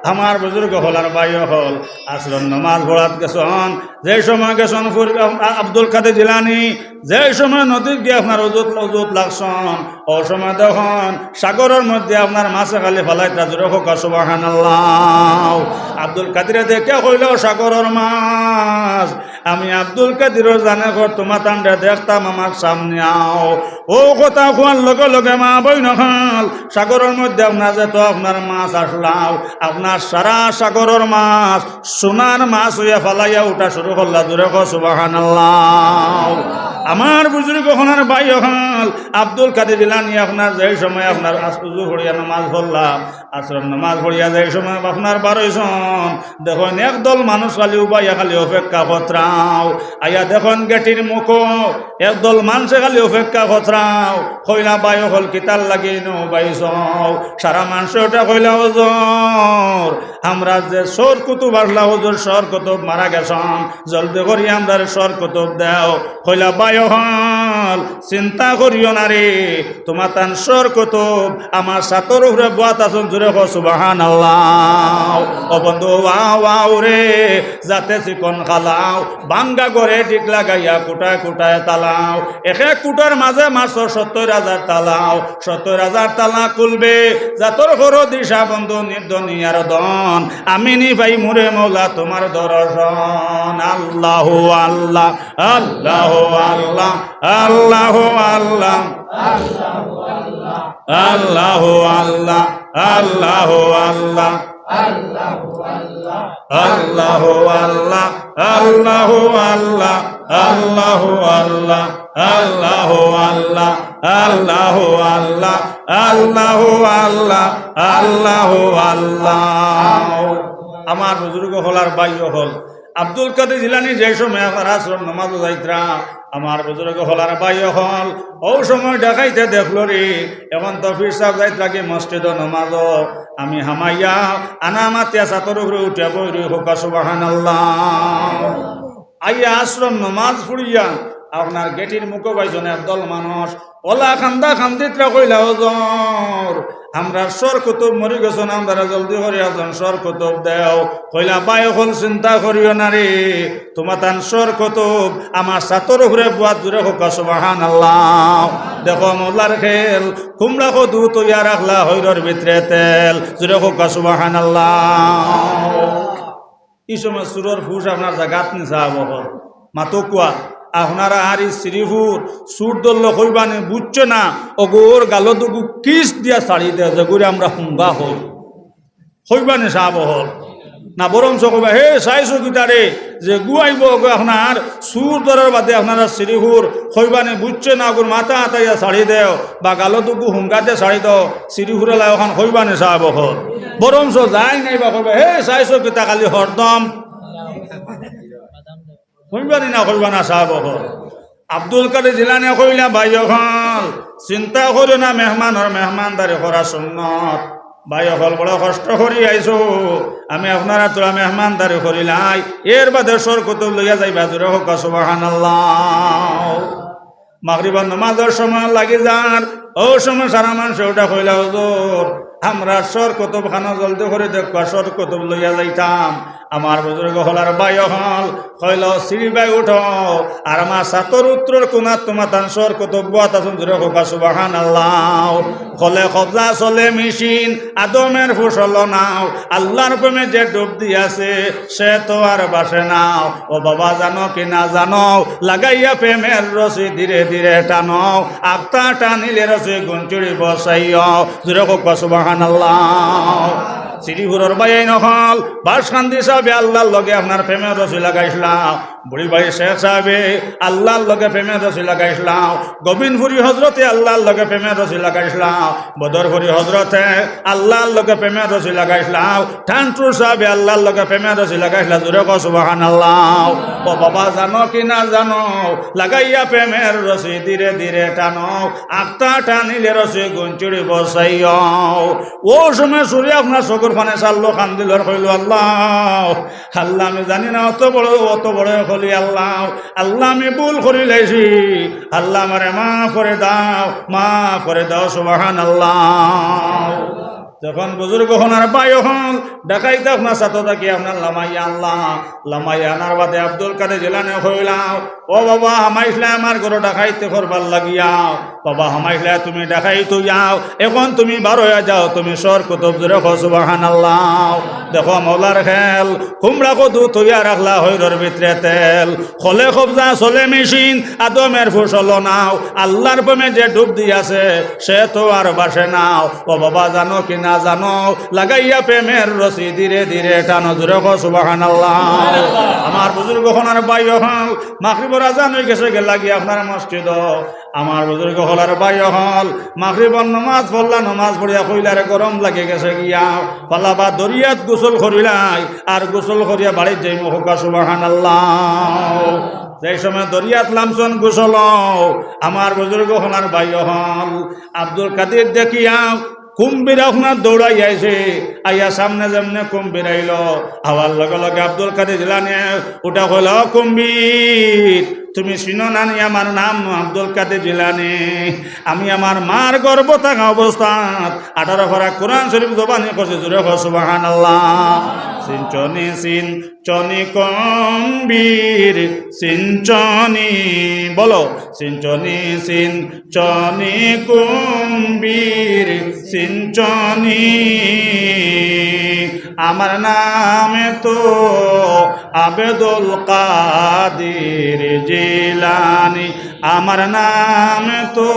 আমার বুজুর্গ অকল আর ভাই অকল, আছরর নমাজ পড়াত গেছন, যে সময় গেছন ফুর-, আব্দুল কাদের জিলানী, যে সময় নদীত গিয়া আপনার অজুত, অজুত লাগছন, অউ সময় দেখইন সাগরর মইধ্যে আপনার মাছে খালি ফালাইতরা। জুরে কউক্কা সুবহানাল্লাহ। আব্দুল কাদিরে দেখিয়া কইলা, "অউ সাগরর মাছ, আমি আব্দুল কাদিরর জানে কর তুমাতানরে দেখতাম, আমার সামনে আও।" অউ কথা কওয়ার লগে লগে মা বইন অকল, সাগরর মইধ্যে আপনার যেতো আপনার মাছ আছলাও, আপনার সারা সাগরর মাছ সোনার মাছ অইয়া ফালাইয়া উঠা শুরু করলা। জুরে কও সুবহানাল্লাহ। আমার বুজুর্গ অকল আর ভাই অকল, আব্দুল কাদির জিলানী আপনার যে সময় আপনার আস-, উজু পড়িয়া নমাজ পড়লা, আছরর নমাজ পড়িয়া যে সময় আপনার বার অইছন, দেখইন একদল মানুষ খালি উবাইয়া খালি অপেক্ষা করতরাও। আইয়া দেখইন গেটির মুখো একদল মানষে খালি অপেক্ষা করতরাও। কইলা, "ভাই অকল, কিতার লাগি ইনো উবাইছো?" সারা মানষে উঠা কইলা, "হুজুর, আমরার যে সর কুতুব আছলা হুজুর, সর কুতুব মারা গেছন, জলদি করি আমরারে সর কুতুব দেও।" কইলা, "ভাই অকল, চিন্তা করিও না রে, তুমাতান সর কুতুব আমার ছাতর উপরে বওয়াত আছন।" জুরে কও সুবহানাল্লাহ। ও বন্ধু, ওয়াও, ওয়াও রে, যাতে চিকন কালাও, ভাঙ্গা ঘরে টিক লাগাইয়া কুটায় কুটায় তালাও। এক এক কুটার মাঝে মারছো সত্তর হাজার তালাও, সত্তর হাজার তালা খুলবে। যাতর করো দিশা বন্ধু নির্ধনী আর ধন, আমি নি পাইমু রে মৌলা তুমার দর্শন। আল্লাহু আল্লাহ, আল্লাহু আল্লাহ, আল্লাহু আল্লাহ, আল্লাহু আল্লাহ, আল্লাহু আল্লাহ, আল্লাহু আল্লাহ, আল্লাহু আল্লাহ, আল্লাহু আল্লাহ, আল্লাহু আল্লাহ, আল্লাহু আল্লাহ, আল্লাহু আল্লাহ, আল্লাহু আল্লাহ, আল্লাহু আল্লাহ। আমার বুজুর্গ অকল আর ভাই অকল, আব্দুল কাদির জিলানী যে সময় আপনার আছরর নমাজো যাইতরা, আমার বুজুর্গ অকল আর ভাই অকল, অউ সময় ডাকাইতে দেখলো রে, অখন তো পীর সাব যাইতরা গি মসজিদো নমাজো, আমি হামাইয়া আনা মাতিয়া ছাতর উপরে উঠিয়া বই রই, কউক্কা সুবহানাল্লাহ। আইয়া আছরর নমাজ পড়িয়া আপনার গেটির মুখো পাইছন একদল মানুষ, অলা কান্দা কান্দিতরা কইলা, "হুজুর, আমরার সর কুতুব মরি গেছন, আমরারে জলদি করি একজন সর কুতুব দেও।" কইলা, "ভাই অকল, চিন্তা করিও না রে, তুমাতান সর কুতুব আমার ছাতর উপরে বওয়াত।" জুরে কউক্কা সুবহানাল্লাহ। দেখো মৌলার খেল, কুমড়া কদু তৈয়ার রাখলা, হইরর ভিতরে তেল। জুরে কউক্কা সুবহানাল্লাহ। ই সময় চুরর ফুশ আপনার জাগাত নি সাব অকল, মাতউক্কা। আপনারার ই শ্রীপুর চুর ধরলে কইবানি বুঝছে না, অগুর গালো দুগু কিস দিয়া ছাড়ি দেও, যেগুরে আমরা হুঙ্গা কই। কইবানি সাব অকল? না, বরঞ্চ কইবা, হে চাইছো কিতারে, যেগু আইবো অগু আপনার চুর ধরার বাদে আপনারার শ্রীপুর, কইবানি বুঝছে না, অগুর মাথা আতাইয়া ছাড়ি দেও, বা গালো দুগু হুঙ্গা দিয়া ছাড়ি দেও, শ্রীপুরআলা অখান কইবানি সাব অকল? বরঞ্চ যাই নাই বা কইবা, হে চাইছো কিতা খালি হরদম। কইবানি না, কইবা না সাব অকল? আব্দুল কাদের জিলানী কইলা, ভাই অকল, চিন্তা করিও না, মেহমানর মেহমানদারি করা সুন্নত। ভাই অকল, বড় কষ্ট করি আইছো, আমি আপনারার থুড়া মেহমানদারি করিলাই, এর বাদে সর কুতুব লইয়া যাইবা। জুরে কউক্কা সুবহানাল্লাহ। মাগরিবর নমাজর সময় লাগি যার, অউ সময় সারা মানষে উঠা কইলা, হুজুর, আমরার সর কুতুব খানো জলদি করি দেউক্কা, সর কুতুব লইয়া যাইতাম। আমার বুজুর্গ অকল আর ভাই অকল কইলো, সিঁড়ি বায় উঠো, আর আমার ছাতর উত্তরর কুনাত তুমার তান সর কুতুব বওয়াত আছইন। জুরে কউক্কা সুবহানাল্লাহ। কলে কবজা চলে মেশিন, আদমের ফুসল নাও, আল্লার প্রেমে যে ডুব দিয়াছে, সে তো আর বাসে নাও। ও বাবা, জানো কি না জানো, লাগাইয়া প্রেমের রশি ধীরে ধীরে টানো, আখতা টানিলে রশি গুঞ্চুড়ি বসাইও। জুরে কউক্কা সুবহানাল্লাহ। শ্রীপুরর ভাইয়াইন অকল, বাসকান্দি সাবে আল্লার লগে আপনার প্রেমের রশি লাগাইছলা, বুড়ি ভাই শেখ সাবে আল্লার লগে প্রেমের রশি লাগাইছলা, গোবিন্দপুরি হজরতে আল্লার লগে প্রেমের রশি লাগাইছলা, বদরপুরি হজরতে আল্লার লগে প্রেমের রশি লাগাইছলা, ঠানটুর সাবে আল্লার লগে প্রেমের রশি লাগাইছলা। জুরে কউক্কা সুবহানাল্লাহ। ও বাবা, জানো কি না জানো, লাগাইয়া প্রেমের রশি ধীরে ধীরে টানো, আখতা টানিলে রশি গুঞ্চুড়ি বসাইও। অউ সময় সুরে আপনার চকুর পানি ছাড়লো, কান্দিলো আর কইলো, আল্লাহ, আল্লাহ, আমি জানি না অত বড়, অত বড় অকলি আল্লাহ। আল্লাহ, আমি ভুল করিলাইছি। আল্লাহ, আমারে মাফ করি দেও, মাফ করি দেও। সুবহানাল্লাহ। যখন বুজুর্গ অকল আর ভাই অকল ডাকাইত আপনার ছাতো থাকি আপনার লামাইয়া আনলা, লামাইয়া আনার বাদে আব্দুল কাদের জিলানী কইলা, ও বাবা, হামাইছলায় আমার ঘরো ডাকাইতি করবার লাগিয়া। বাবা, হামাইছলায় তুমি ডাকাইত অইয়া, অখন তুমি বার অইয়া যাও, তুমি সর কুতুব। জুরে কউক্কা সুবহানাল্লাহ। দেখো মওলার খেল, কুমড়া কদু থইয়া রাখলা হইরর ভিতরে তেল, কলে কবজা চলে মেশিন, আদমের ফুসল নাও, আল্লার প্রেমে যে ডুব দিয়াছে, সে তো আর বাসে নাও। ও বাবা, জানো কি না জানো, লাগাইয়া প্রেমের রশি ধীরে ধীরে টানো। জুরে কউক্কা সুবহানাল্লাহ। আমার বুজুর্গ অকল আর ভাই অকল, মাগরিবর আজান অইগেছে গি লাগি আপনার মসজিদো। আমার বুজুর্গ অকল আর ভাই অকল, মাগরিবর নমাজ পড়লা, নমাজ পড়িয়া কইলা রে গরম লাগি গেছে গিয়া, ফালাবা দরিয়াত গোসল করিলাই, আর গোসল করিয়া বাড়িত যাইমু। কউক্কা সুবহানাল্লাহ। যেই সময় দরিয়াত লামছইন গোসলো, আমার বুজুর্গ অকল আর ভাই অকল, আব্দুল কাদির দেখিয়া কুম্ভীর আপনার দৌড়াই আইছে, আইয়া সামনে যেমনে কুম্ভীর আইলো, আওয়ার লগে লগে আব্দুল কাদির জিলানী উঠা কইলা, ও কুম্ভীর, তুমি চিনো না নি আমার নাম আব্দুল কাদির জিলানী? আমি আমার মার গর্ভো থাকা অবস্থাত আঠারো পারা কোরআন শরীফ জবানি করছি। জুরে কউক্কা সুবহানাল্লাহ। চিনছো নি চিনছো নি কুম্ভীর, চিনছো নি, বলো, চিনছো নি চিনছো নি কুম্ভীর, চিনছো নি। আমার নাম তো আব্দুল কাদির জিলানী, আমার নাম তো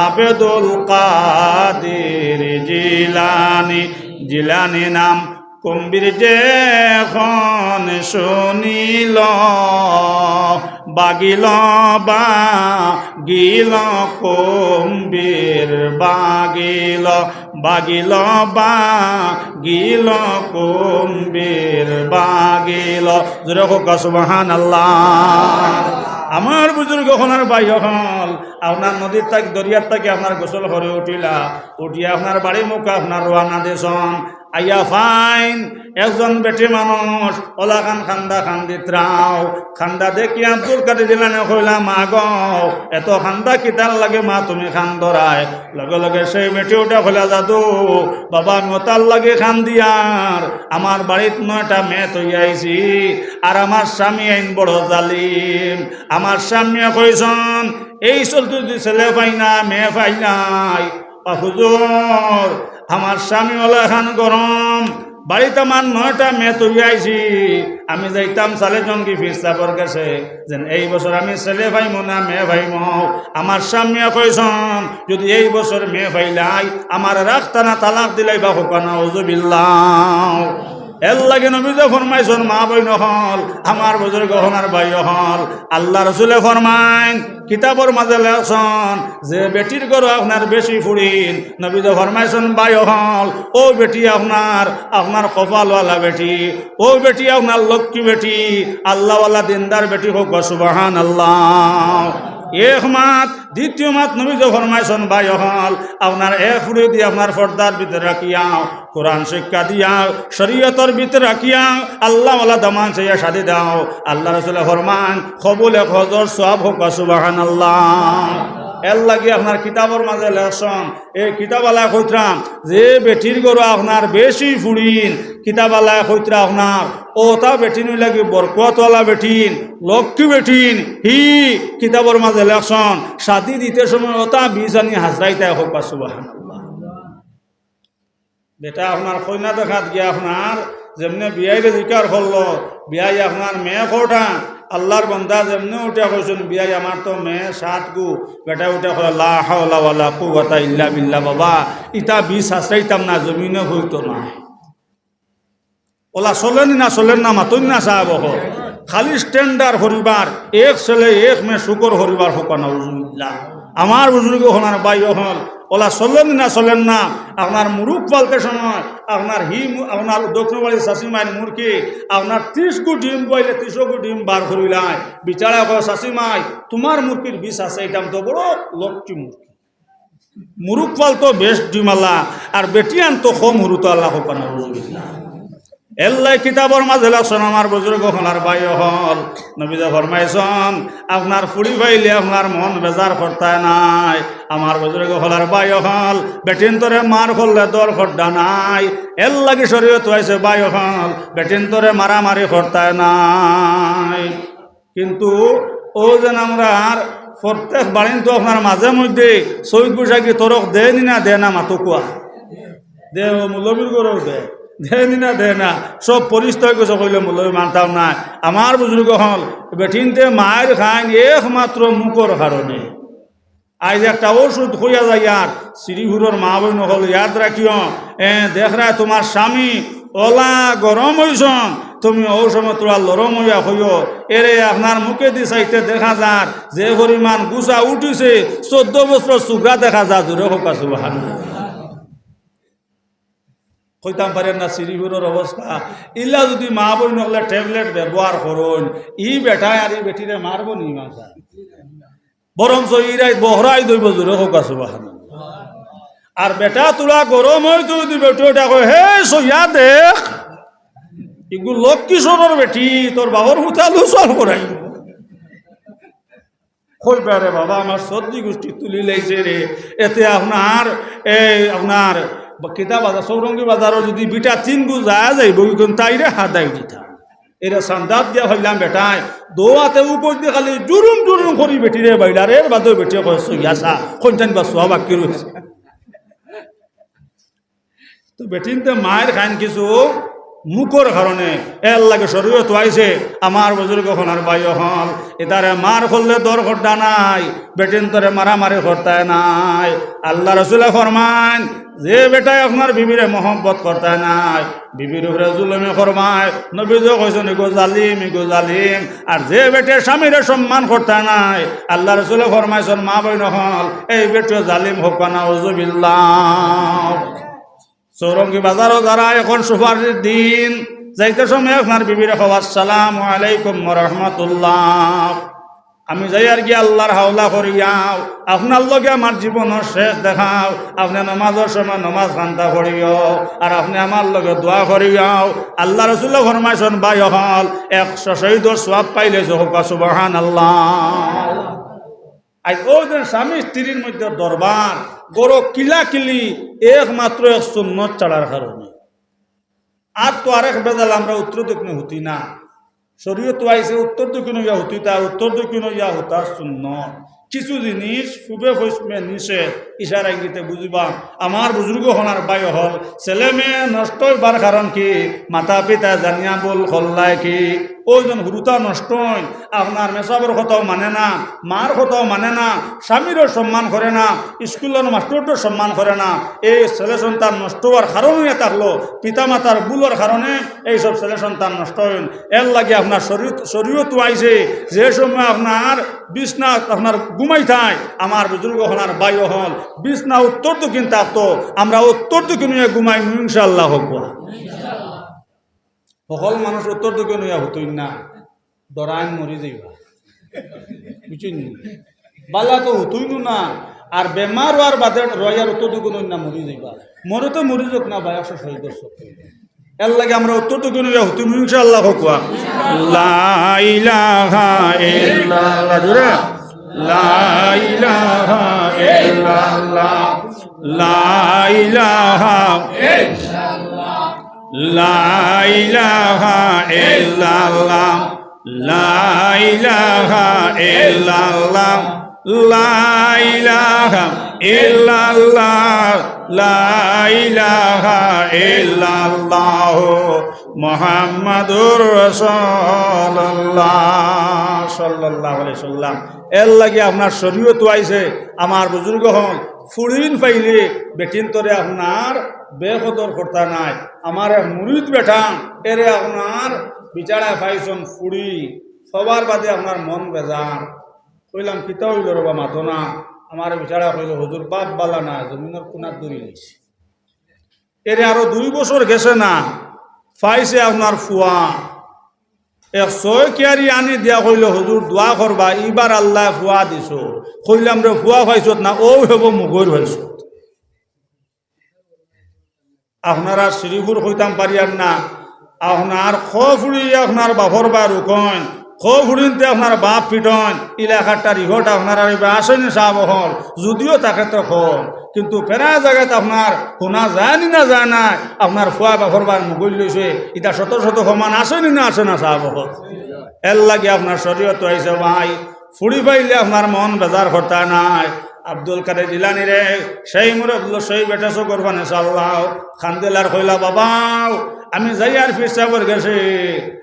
আব্দুল কাদির জিলানী। জিলানী নাম কুম্ভীর যেখন শুনিল, বাগিল, বাগিল কুম্ভীর, বাগিল, বাগিল, বাগিল কুম্ভীর, বাগিল। জুরে কউক্কা সুবহানাল্লাহ। আমার বুজুর্গ অকল আর ভাই অকল, আপনার নদীর থাকি, দরিয়ার থাকি আপনার গোসল করি উঠিলা, উঠিয়া আপনার বাড়ি মুখা আপনার রওয়ানা দিছইন। আইয়া পাইন একজন বেটি মানুষ অলাখান কান্দা কান্দিত্রাও। কান্দা দেখি আব্দুল কাদির জিলানী কইলা, মা গো, এত কান্দা কিতার লাগি মা তুমি কান্দরায়? লগে লগে সেই বেটি উঠা কইলা, দাদু, বাবা, আমি অতার লাগি কান্দিয়ার, আমার বাড়িত নয়টা মেয়ে থইয়া আইছি, আর আমার স্বামী আইন বড় জালিম। আমার স্বামীয়ে কইছইন, এই চলতে যদি ছেলে পাই না, মেয়ে পাই নাই, ও হুজুর, আমার স্বামী অলাখান গরম, বাড়িত আমার নয়টা মেয়ে তৈয়া আইছি, আমি যাইতাম সালে জঙ্গি ফিরসাবর গেছে, যেন এই বছর আমি ছেলে পাইমু না মেয়ে পাইমু। আমার স্বামীয়ে কইছন, যদি এই বছর মেয়ে পাইলাই, আমার রাখতা না, তালাক দিলাইবা, কউক্কা নাউজুবিল্লাহ। এর লাগি নবীজি ফরমাইছন, মা বইন অকল, আমার বুজুর্গ অকল আর ভাই অকল, আল্লার রসুলে ফরমাইন, কিতাবর মাঝে লেখছন, যে বেটির ঘরো আপনার বেশি ফুড়িন, নবীজি ফরমাইছন, ভাই অকল, অউ বেটি আপনার, আপনার কপালওয়ালা বেটি, অউ বেটি আপনার লক্ষ্মী বেটি, আল্লাওয়ালা দিনদার বেটি, কউক্কা সুবহানাল্লাহ। এক মাত। দ্বিতীয় মাত নবীজি ফরমাইছন, ভাই অকল, আপনার এক ফুড়িদি আপনার পর্দার ভিতরে রাখিয়া, কোরআন শিক্ষা দিয়া, শরীয়তর ভিতরে রাখিয়া, আল্লাওয়ালা দামান চাইয়া শাদি দেও। আল্লার রসুলে ফরমাইন, কবুল এক হজর সওয়াব, কউক্কা সুবহানাল্লাহ। এর লাগি আপনার কিতাবর মাঝে লেখছন, এই কিতাবআলায় কইতরা, যে বেটির ঘরো আপনার বেশি ফুড়িন, কিতাবআলায় কইতরা আপনার, অতা বেটিন অইলা গি বরকতওয়ালা বেটিন, লক্ষ্মী বেটিন, হি কিতাবর মাঝে লেখছন, শাদি দিতে সময় অতা বিষ আনি হাজরাইতা, কউক্কা সুবহানাল্লাহ। বেটা আপনার কইনা দেখাত গিয়া আপনার যেমনে বিয়াইরে জিকার করলো, বিয়াই আপনার মেয়ে কয়টা? আল্লার বান্দা যেমনে উঠিয়া কইছন, বিয়াই আমার তো মেয়ে সাত গু, বেটা উঠিয়া কয়, লা হাওলা ওয়ালা কুওয়াতা ইল্লা বিল্লাহ, বাবা, ইতা বিষ হাজরাইতাম না, জমিনো অইতো না। অলা চলেনি না চলের না, মাতইন না সাব অকল। খালি standard পরিবার, এক ছেলে এক মেয়ে সুখর পরিবার, কউক্কা নাউজুবিল্লাহ। আমার বুজুর্গ অকল আর ভাই অকল, অলা চলেনি না চলের না। আপনার মুরুগ ফালতে সময় আপনার হি মু-, আপনার দক্ষিণ বাড়ির চাচিমাইর মুরগি আপনার ত্রিশ গু ডিম পাইলে ত্রিশ গু ডিম বার করিলায়। বিচারা কয়, চাচিমাই, তুমার মুরগির বিষ আছে, ইটা তো বড় লক্ষ্মী মুরগি। মুরুগ ফালতো বেশ ডিমআলা, আর বেটিয়ান তো কম হুরুতাআলা, কউক্কা নাউজুবিল্লাহ। এল্লাই কিতাবর মাঝে লেখছন, আমার বুজুর্গ অকল আর ভাই অকল, নবীজি ফরমাইছন, আপনার ফুড়ি পাইলে আপনার মন বেজার করতায় নায়। আমার বুজুর্গ অকল আর ভাই অকল, বেটিন্তরে মার করলে দর করডা নায়। এর লাগি শরীয়ত আইছে ভাই অকল, বেটিন্তরে মারামারি করতায় নায়। কিন্তু অউ যেন আমরার প্রত্যেক বাড়িন তো আপনার মাঝে মধ্যে চৈত বৈশাখী তরক দেয়নি না দেয় না, মাতো কুয়া? দে, অউ মৌলবীর ঘরেও দে। দেয়নি না দেয় না, সব ফিরিস্তা অই গেছে কইলে মৌলবী মানতাম নায়। আমার বুজুর্গ অকল, বেটিন্তে মাইর খাইন একমাত্র মুখর কারণে। আইজ একটা ঔষধ কইয়া যাইয়ার, শ্রীপুরর মা বইন অকল ইয়াদ রাখিও, এ, দেখরায় তুমার স্বামী অলা গরম অইছন, তুমি অউ সময় থুড়া লরম অইয়া কইও, এরে আপনার মুখেদি চাইতে দেখা যার যে পরিমাণ গুছা উঠিছে, চৌদ্দ বছরর ছুকরা দেখা যার, জোরে কউক্কা সুবহানাল্লাহ। কইতাম পারের না শ্রীপুরর অবস্থা। ইলা যুদি মা বইন অকলে tablet ব্যবহার করইন, ই বেটায় আর ই বেটিরে মারবো নি মারতা? বরঞ্চ ই রাইত বহরাই দইবো, জোরে কউক্কা সুবহানাল্লাহ। আর বেটা থুড়া গরম অইতো যুদি বেটি অটা কয়, হে সইয়া দেখ, ইগু লক্ষ্মী সরর বেটি, তোর বাবার হুতালু চল করাই। কইবা রে বাবা, আমার সর্দি গুষ্টি তুলি লাইছে রে। এতে আপনার, এই আপনার কিতা বাজার, চৌরঙ্গী বাজারো যুদি বিটা তিন গু যায় যাইবো, ইগুন তাইরে হাদাই দিতা। এরে সান্দাত দিয়া কইলাম বেটায়, দো আতে উপর দি খালি জুরুম জুরুম করি বেটিরে বাইলার, এর বাদেও বেটিয়ে কয়, সইয়া সা, কইনটান বা সোয়া বাকি রইছে। তো বেটিন্তে মাইর খাইন কিছু মুখর কারণে, এর লাগি শরীয়ত আইছে, আমার বুজুর্গ অকল আর ভাই অকল, ইতারে মার করলে দর করতা নায়, বেটিন্তরে মারামারি করতায় নায়। আল্লার রসুলে ফরমাইন, যে বেটায় আপনার বিবিরে মহব্বত করতায় নায়, বিবির উপরে জুলুমি করবায়, নবীজিয়ে কইছন, ইগু জালিম, ইগু জালিম। আর যে বেটিয়ে স্বামীরে সম্মান করতায় নায়, আল্লার রসুলে ফরমাইছন, মা বইন অকল, এই বেটিও জালিম, কউক্কা নাউজুবিল্লাহ। চৌরঙ্গী বাজারো যারা অখন সুপারির দিন, যাইতে সময় আপনার বিবিরে কও, আসসালামু আলাইকুম ওয়া রাহমাতুল্লাহ। আমি যাইয়ার গি আল্লার হাওলা করিয়াও, আপনার লগে আমার জীবনর শেষ দেখা। আপনে নমাজর সময় নমাজ খান্তা করিও, আর আপনে আমার লগে দোয়া করিয়াও। আল্লার রসুলে ফরমাইছন, ভাই অকল, একশো শহীদর সওয়াব পাইলে যে কউক্কা সুবহানাল্লাহ। আইজ অউ যে স্বামী স্ত্রীর মধ্যে দরবার, ঘরো কিলাকিলি, একমাত্র এক সুন্নত ছাড়ার কারণে। আর তো আরেক বেজাল আমরা উত্তর দক্ষিণে হুতি না। শরীয়ত আইছে উত্তর দক্ষিণ অইয়া হুতিতা, উত্তর দক্ষিণ অইয়া হুতা সুন্নত। কিছু জিনিস পূবে পশ্চিমে নিষেধ, ইশারা ইঙ্গিতে বুঝিবা। আমার বুজুর্গ অকল আর ভাই অকল, ছেলে মেয়ে নষ্ট অইবার কারণ কি? মাতা পিতা জানিয়া ভুল করলায় কি? অউ যেন হুরুতা নষ্ট অইন, আপনার মেসাবর কথাও মানে না, মার কথাও মানে না, স্বামীরও সম্মান করে না, স্কুলর মাস্টররও সম্মান করে না। এই ছেলে সন্তান নষ্ট অওয়ার কারণ অইয়া থাকলো পিতা মাতার ভুলর কারণে। এইসব ছেলে সন্তান নষ্ট অইন। এর লাগি আপনার শরীয়ত, শরীয়ত আইছে, যে সময় আপনার বিছনা আপনার ঘুমাইতায়, আমার বুজুর্গ অকল আর ভাই অকল, বিছনা উত্তর দক্ষিণ থাকতো, আমরা উত্তর দক্ষিণ অইয়া ঘুমাইমু ইনশাআল্লাহ। হকল মানুষ উত্তর দক্ষিণ অইয়া হুতইন না, ডরাইন মরি যাইবা, বুঝছইন নি? বালা তো হুতইন না, আর বেমার অওয়ার বাদে রইয়ার উত্তর দক্ষিণ অইন না, মরি যাইবা। মরে তো মরি যাউক না ভাই, একশো শহীদ দর্শক। এর লাগি আমরা উত্তর দক্ষিণ অইয়া হুতিমু ইনশাআল্লাহ। কউক্কা লা ইলাহা ইল্লাল্লাহ, জোরে। লা ইলাহা ইল্লাল্লাহ, লা ইলাহা, লা ইলাহা ইল্লাল্লাহ, লা ইলাহা ইল্লাল্লাহ, লা ইলাহা ইল্লাল্লাহ, লা ইলাহা ইল্লাল্লাহ, মুহাম্মাদুর রাসূলুল্লাহ সাল্লাল্লাহু আলাইহি ওয়াসাল্লাম। এর লাগি আপনার শরীয়ত আইছে, আমার বুজুর্গ অকল, ফুড়িন পাইলে বেটিন্তরে আপনার বেকদর করতা নায়। আমার এক মুরিদ বেটা, এরে আপনার বিচারা পাইছইন ফুড়ি, সবার বাদে আপনার মন বেজার। কইলাম, "কিতা অইলো রে বা, মাতো না?" আমারে বিচারা কইলো, "হুজুর, বাপ বালা না, জমিনর কুনাত ধরি লইছে।" এরে আরো দুই বছর গেছে না, পাইছে আপনার ফুয়া। এক ছয় কিয়ারি আনি দিয়া কইলো, "হুজুর, দোয়া করবা, ইবার আল্লায় ফুয়া দিছো।" কইলাম, "রে, ফুয়া পাইছত না, অউ হেবো মুগর পাইছত।" আপনারা শ্রীপুর কইতাম পারিয়ার না, আপনার খ ফুড়ি আপনার বাপর বায় রুকইন, খ ফুড়িন্তে আপনার বাপ পিটইন, ইলাকারটা রিপোর্ট আপনারার ইবা আছেনি সাব অকল? যুদিও থাকে তো কউক্কা, কিন্তু প্রায় জাগাত আপনার হুনা যায়নি না যায় না, আপনার ফুয়া বাপর বায় মুগর লইছে, ইতা শত শত প্রমাণ আছেনি না আছে না সাব অকল? এর লাগি আপনার শরীয়ত আইছে ভাই, ফুড়ি পাইলে আপনার মন বেজার করতা নায়। আব্দুল কাদের জিলানীরে, সেই মুরব্বি, সেই বেটা চকুর পানে চালাও, কান্দিল আর কইলা, "বাবাও, আমি যাইয়ার পীর সাবর গেছে,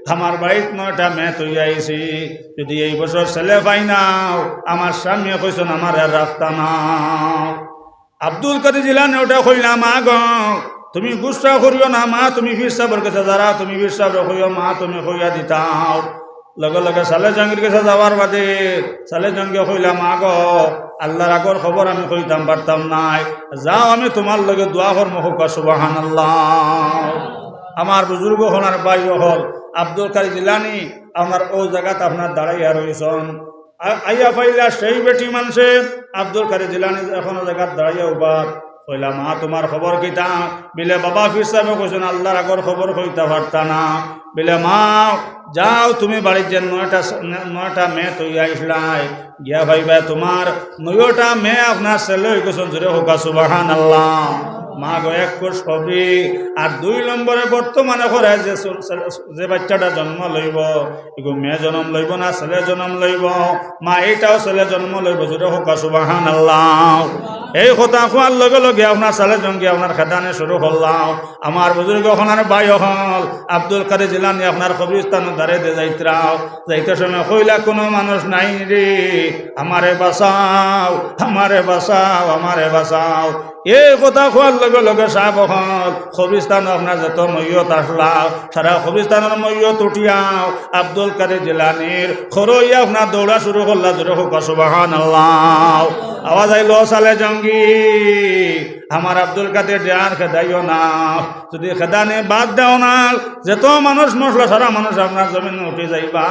আমার বাড়িত নয়টা মেয়ে থইয়া আইছি, যুদি এই বছর ছেলে পাই নাও, আমার স্বামীয়ে কইছইন আমারে আর রাখতা নায়।" আব্দুল কাদের জিলানী উঠি কইলা, "মা গো, তুমি গুসা করিও না মা, তুমি পীর সাবর গেছে যারা, তুমি পীর সাবরে কইও মা, তুমি কইয়া দিতাও।" লগে লগে সালে জঙ্গির গেছে যাওয়ার বাদে সালে জঙ্গিয়ে কইলা, "মা গো, আল্লার আগর খবর আমি কইতাম পারতাম নায়, যাও আমি তুমার লগে দোয়া করমু।" কউক্কা সুবহানাল্লাহ। আমার বুজুর্গ অকল আর ভাই অকল, আব্দুল কাদের জিলানী আপনার অউ জাগাত আপনার দাঁড়াইয়া রইছইন। আ-, আইয়া পাইলা সেই বেটি মানষে, আব্দুল কাদের জিলানী অখনো জাগাত দাঁড়াইয়া উবাত। কইলা, "মা, তুমার খবর কিতা?" বিলে, "বাবা, পীর সাবে কইছইন আল্লার আগর খবর কইতা পারতা না।" বিলে, "মা, যাও তুমি বাড়িত যে নয়টা স-, ন-, নয়টা মেয়ে থইয়া আইছলায়, গিয়া পাইবায় তুমার নয়টা মেয়ে আপনার ছেলে অইগেছইন।" জোরে কউক্কা সুবহানাল্লাহ। মা গো, একুশ খবরি, আর দুই নম্বরে বর্তমানে করে যে স-, স-, যে বাইচ্চাটা জন্ম লইবো, ইগু মেয়ে জনম লইবো না ছেলে জনম লইবো? মা, ইটাও ছেলে জন্ম লইবো। জোরে কউক্কা সুবহানাল্লাহ। এই কথা কওয়ার লগে লগে আপনার সালে জঙ্গি আপনার খেদানি শুরু করলা। আমার বুজুর্গ অকল আর ভাই অকল, আব্দুল কাদের জিলানী আপনার কবরস্থানর ধারে দে যাইতরা, যাইতে সময় কইলা, "কুনু মানুষ নাই রে, আমারে বাঁচাও, আমারে বাঁচাও, আমারে বাঁচাও।" এই কথা কওয়ার লগে লগে সাব অকল, কবরস্থানো আপনার যত মইয়ত আছলা, সারা কবরস্থানর মইয়ত উঠিয়া আব্দুল কাদের জিলানীর খরো অইয়া আপনার দৌড়া শুরু করলা। জোরে কউক্কা সুবহানাল্লাহ। আওয়াজ আইলো, "সালে জঙ্গি, আমার আব্দুল কাদের জিলানীরে খেদাইও না, যুদি খেদানি বাদ দেও না, যত মানুষ মরছলা সারা মানুষ আপনার জমিনো উঠি যাইবা,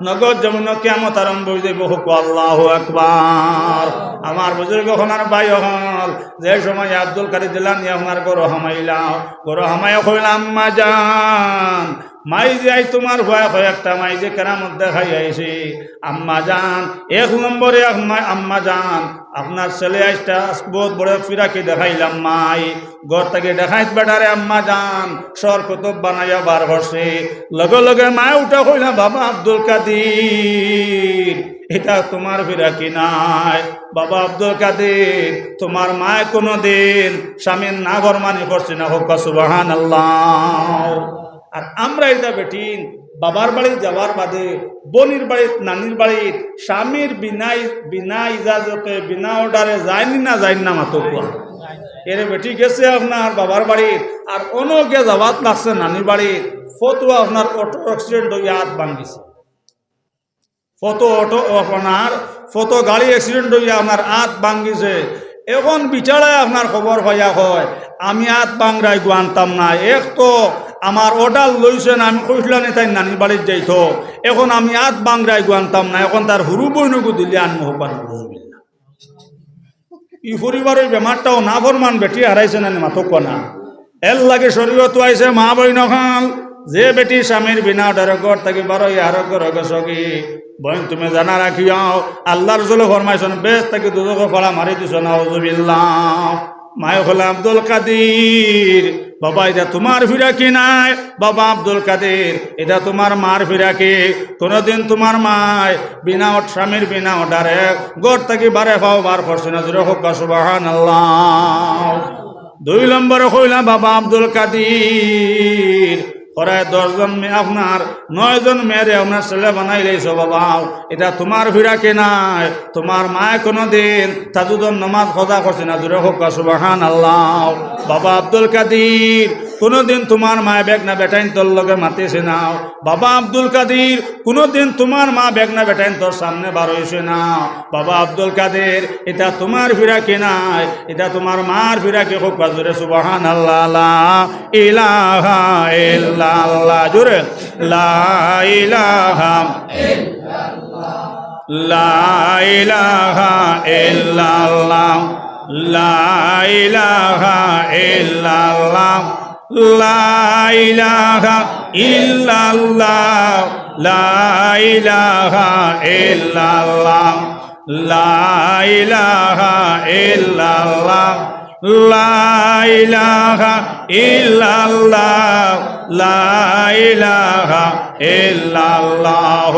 নগদ জমিনো কিয়ামত আরম্ভ অই যাইবো।" কউক্কা আল্লাহু আকবার। আমার বুজুর্গ অকল আর ভাই অকল, যে সময় আব্দুল কাদের জিলানী আপনার ঘরো হামাইলা, ঘরো হামাইয়া কইলা, "আম্মা জান, মাইজে, আইজ তুমার পুয়ায় কয় একটা মাইজে কেরামত দেখাই আইছে। আম্মা জান, এক নম্বরে আম্মা, আম্মা জান, আপনার ছেলে আইজটা বউত বড় ফিরাকি দেখাইলাম মাই। ঘর থাকি ডাকাইত বেটারে আম্মা জান শর কুতুব বানাইয়া বার করছে। লগে লগে মায় উঠা কইলা, "বাবা আব্দুল কাদির, ইটা তুমার ফিরাকি নায়। বাবা আব্দুল কাদির, তুমার মায় কুনুদিন স্বামীর নাফরমানি করছে না।" কউক্কা সুবহানাল্লাহ। আর আমরা ইতা বেটিন বাবার বাড়িত যাওয়ার বাদে, বইনর বাড়িত, নানির বাড়িত, স্বামীর বিনা, বিনা ইজাজতে, বিনা অর্ডারে যাইন নি না যাইন না, মাতউক্কা। এরে বেটি গেছে আপনার বাবার বাড়িত, আর অনো গিয়া যাওয়াত লাগছে নানির বাড়িত, ফতো আপনার অটো accident অইয়া আত ভাঙ্গিছে। ফতো অটো আপনার, ফতো গাড়ি accident অইয়া আপনার আত ভাঙ্গিছে। এখন বিচারায় আপনার খবর পাইয়া কয়, "আমি আত ভাংরায় গু আনতাম না, এক তো আমার অর্ডার লইছে না, আমি কইছলাম নি তাইর নানির বাড়িত যাইতো, এখন আমি আত ভাংরায় গু আনতাম না, এখন তার হুরু বইনগু দিলে আনমু।" কউক্কা না, নাউজুবিল্লাহ। ই পরিবারর বেমারটাও নাফরমান বেটি হারাইছে না নি, মাতউক্কা না। এরলাগি শরীয়তো আইছে, মা বইন অকল, যে বেটি স্বামীর বিনা অর্ডারে ঘর থাকি বারইয়া আরক ঘরো গেছগি, বইন তুমি জানা রাখিও, আল্লার রসুলে ফরমাইছইন, বেহেস্ত থাকি দুজখো ফাড়া মারি দিছইন, নাউজুবিল্লাহ। মায়ে কইলা, "আব্দুল কাদির, বাবা, ইটা তুমার ফিরাকি নায়, বাবা আব্দুল কাদির, ইটা তুমার মার ফিরাকি। কুনুদিন তুমার মায় বিনা অট-, স্বামীর বিনা অর্ডারে ঘর থাকি বারে পাও বার করছে না।" জোরে কউক্কা সুবহানাল্লাহ। দুই নম্বরে কইলা, "বাবা আব্দুল কাদির, প্রায় দশ জন মেয়ে আপনার, নয় জন মেয়েরে আপনার ছেলে বানাইলাইছো বাবা, ইটা তুমার ফিরাকি নায়, তুমার মায় কুনুদিন তাহাজ্জুদর নামাজ কাজা করছে না।" জোরে কউক্কা সুবহানাল্লাহ। "বাবা আব্দুল কাদির, কুনুদিন তুমার মায় বেগনা বেটাইন্তর লগে মাতিছে না। বাবা আব্দুল কাদির, কুনুদিন তুমার মা বেগনা বেটাইন্তর সামনে বার অইছে না। বাবা আব্দুল কাদির, ইটা তুমার ফিরাকি নায়, ইটা তুমার মার ফিরাকি।" কউক্কা জোরে সুবহানাল্লাহ, লা ইলাহা ইল্লাল্লাহ, জোরে, লা ইলাহা, লা ইলাহা ইল্লাল্লাহ, লা ইলাহা ইল্লাল্লাহ, লা ইলাহা ইল্লাল্লাহ, লা ইলাহা ইল্লাল্লাহ, লা ইলাহা ইল্লাল্লাহ, লা ইলাহা ইল্লাল্লাহ, লা ইলাহা ইল্লাল্লাহ,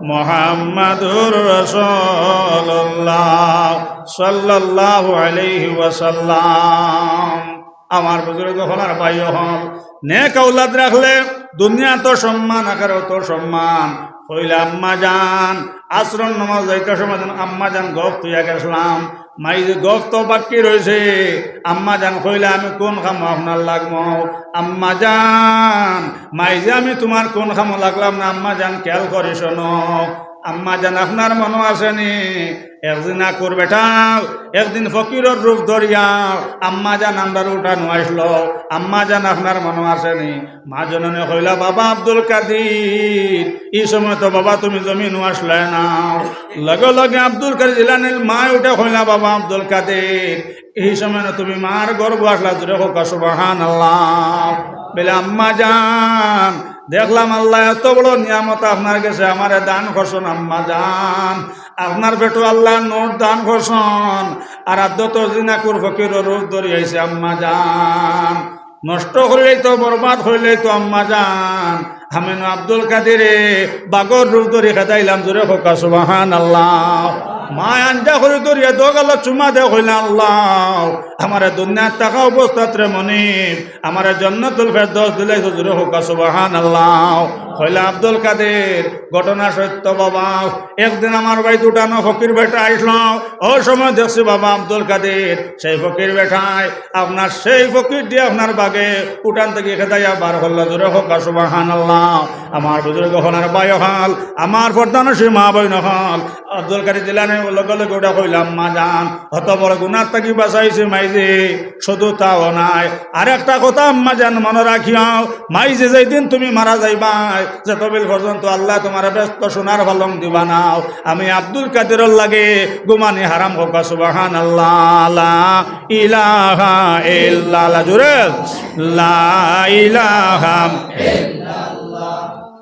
মুহাম্মাদুর রাসূলুল্লাহ সাল্লাল্লাহু আলাইহি ওয়াসাল্লাম। আমার বুজুর্গ অকল আর ভাই অকল, নেক আওলাদ রাখলে দুনিয়াত সম্মান, আখেরাতো সম্মান। কইলা, "আম্মা জান, আসরর নামাজ যাইতে সময় যেন আম্মা জান গফ থইয়া গেছলাম, মাইজে গফ তো বাকি রইছে, আম্মা জান কইলা আমি কুন কামো আপনার লাগমু?" আম্মা জান, মাইজে আমি তুমার কুন কামো লাগলাম না, আম্মা জান খেয়াল করি শোনো। আম্মা জান, আপনার মনো আছে নি? এক জিনাকুর বেটা একদিন ফকিরর রূপ ধরিয়া আম্মা জান আমরার উঠানো আইছলো। আম্মা জান, আপনার মনো আছে নি? মা জননী কইলা, "বাবা আব্দুল কাদির, ই সময় তো বাবা তুমি জমিনো আছলায় না।" লগে লগে আব্দুল কাদির জিলানীর মায় উঠে কইলা, "বাবা আব্দুল কাদির, ই সময় না তুমি মার গর্ভো আছলা।" জোরে কউক্কা সুবহানাল্লাহ। বলে, "আম্মা জান, দেখলাম আল্লায় এত বড় নিয়ামত আপনার গেছে আমারে দান করছইন আম্মা জান। আপনার পেটো আল্লায় নূর দান করছইন, আর আদ্যত জিনাকুর ফকিরর রূপ ধরি আইছে আম্মা জান। নষ্ট করিলাইতো, বরবাদ করিলাইতো আম্মা জান। আমি নু আব্দুল কাদিরে বাঘর রূপ ধরি খেদাইলাম।" জোরে কউক্কা সুবহানাল্লাহ। মায় আঞ্জা করি ধরিয়া দুগালো চুমা দে কইলা, "আল্লাহ, আমারে দুনিয়াত থাকা অবস্থাত রে মনিব, আমারে জান্নাতুল ফেরদৌস দিলাইছো।" জোরে কউক্কা সুবহানাল্লাহ। কইলা, "আব্দুল কাদির, ঘটনা সত্য বাবা, একদিন আমার বাড়িত উঠানো ফকির বেটা আইছলো, অউ সময় দেখছি বাবা আব্দুল কাদির, সেই ফকির বেটায় আপনার সেই ফকিররে আপনার বাঘে উঠান থাকি খেদাইয়া বার করলা।" জোরে কউক্কা সুবহানাল্লাহ। আমার বুজুর্গ অকল আর ভাই অকল, আমার পর্দানশীন মা বইন অকল, আব্দুল কাদির জিলানী লগে লগে উঠা কইলা, "আম্মা জান, অত বড় গুনাহ থাকি বাঁচাইছে মাইজে।" শুধু তাও নায়, আরেকটা কথা আম্মা জান মনো রাখিও, মাইজে যেদিন তুমি মারা যাইবায়, যেতবিল পর্যন্ত আল্লায় তুমারে বেহেস্তো সোনার পালং দিবা না, আমি আব্দুল কাদিরর লাগি ঘুমানি হারাম। কউক্কা সুবহানাল্লাহ, লা ইলাহা ইল্লাল্লাহ, জোরে, লা ইলাহা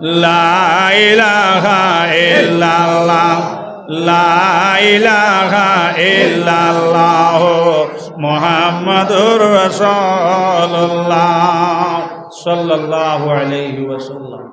لا إله إلا الله، لا إله إلا الله، محمد رسول الله، صلى الله عليه وسلم.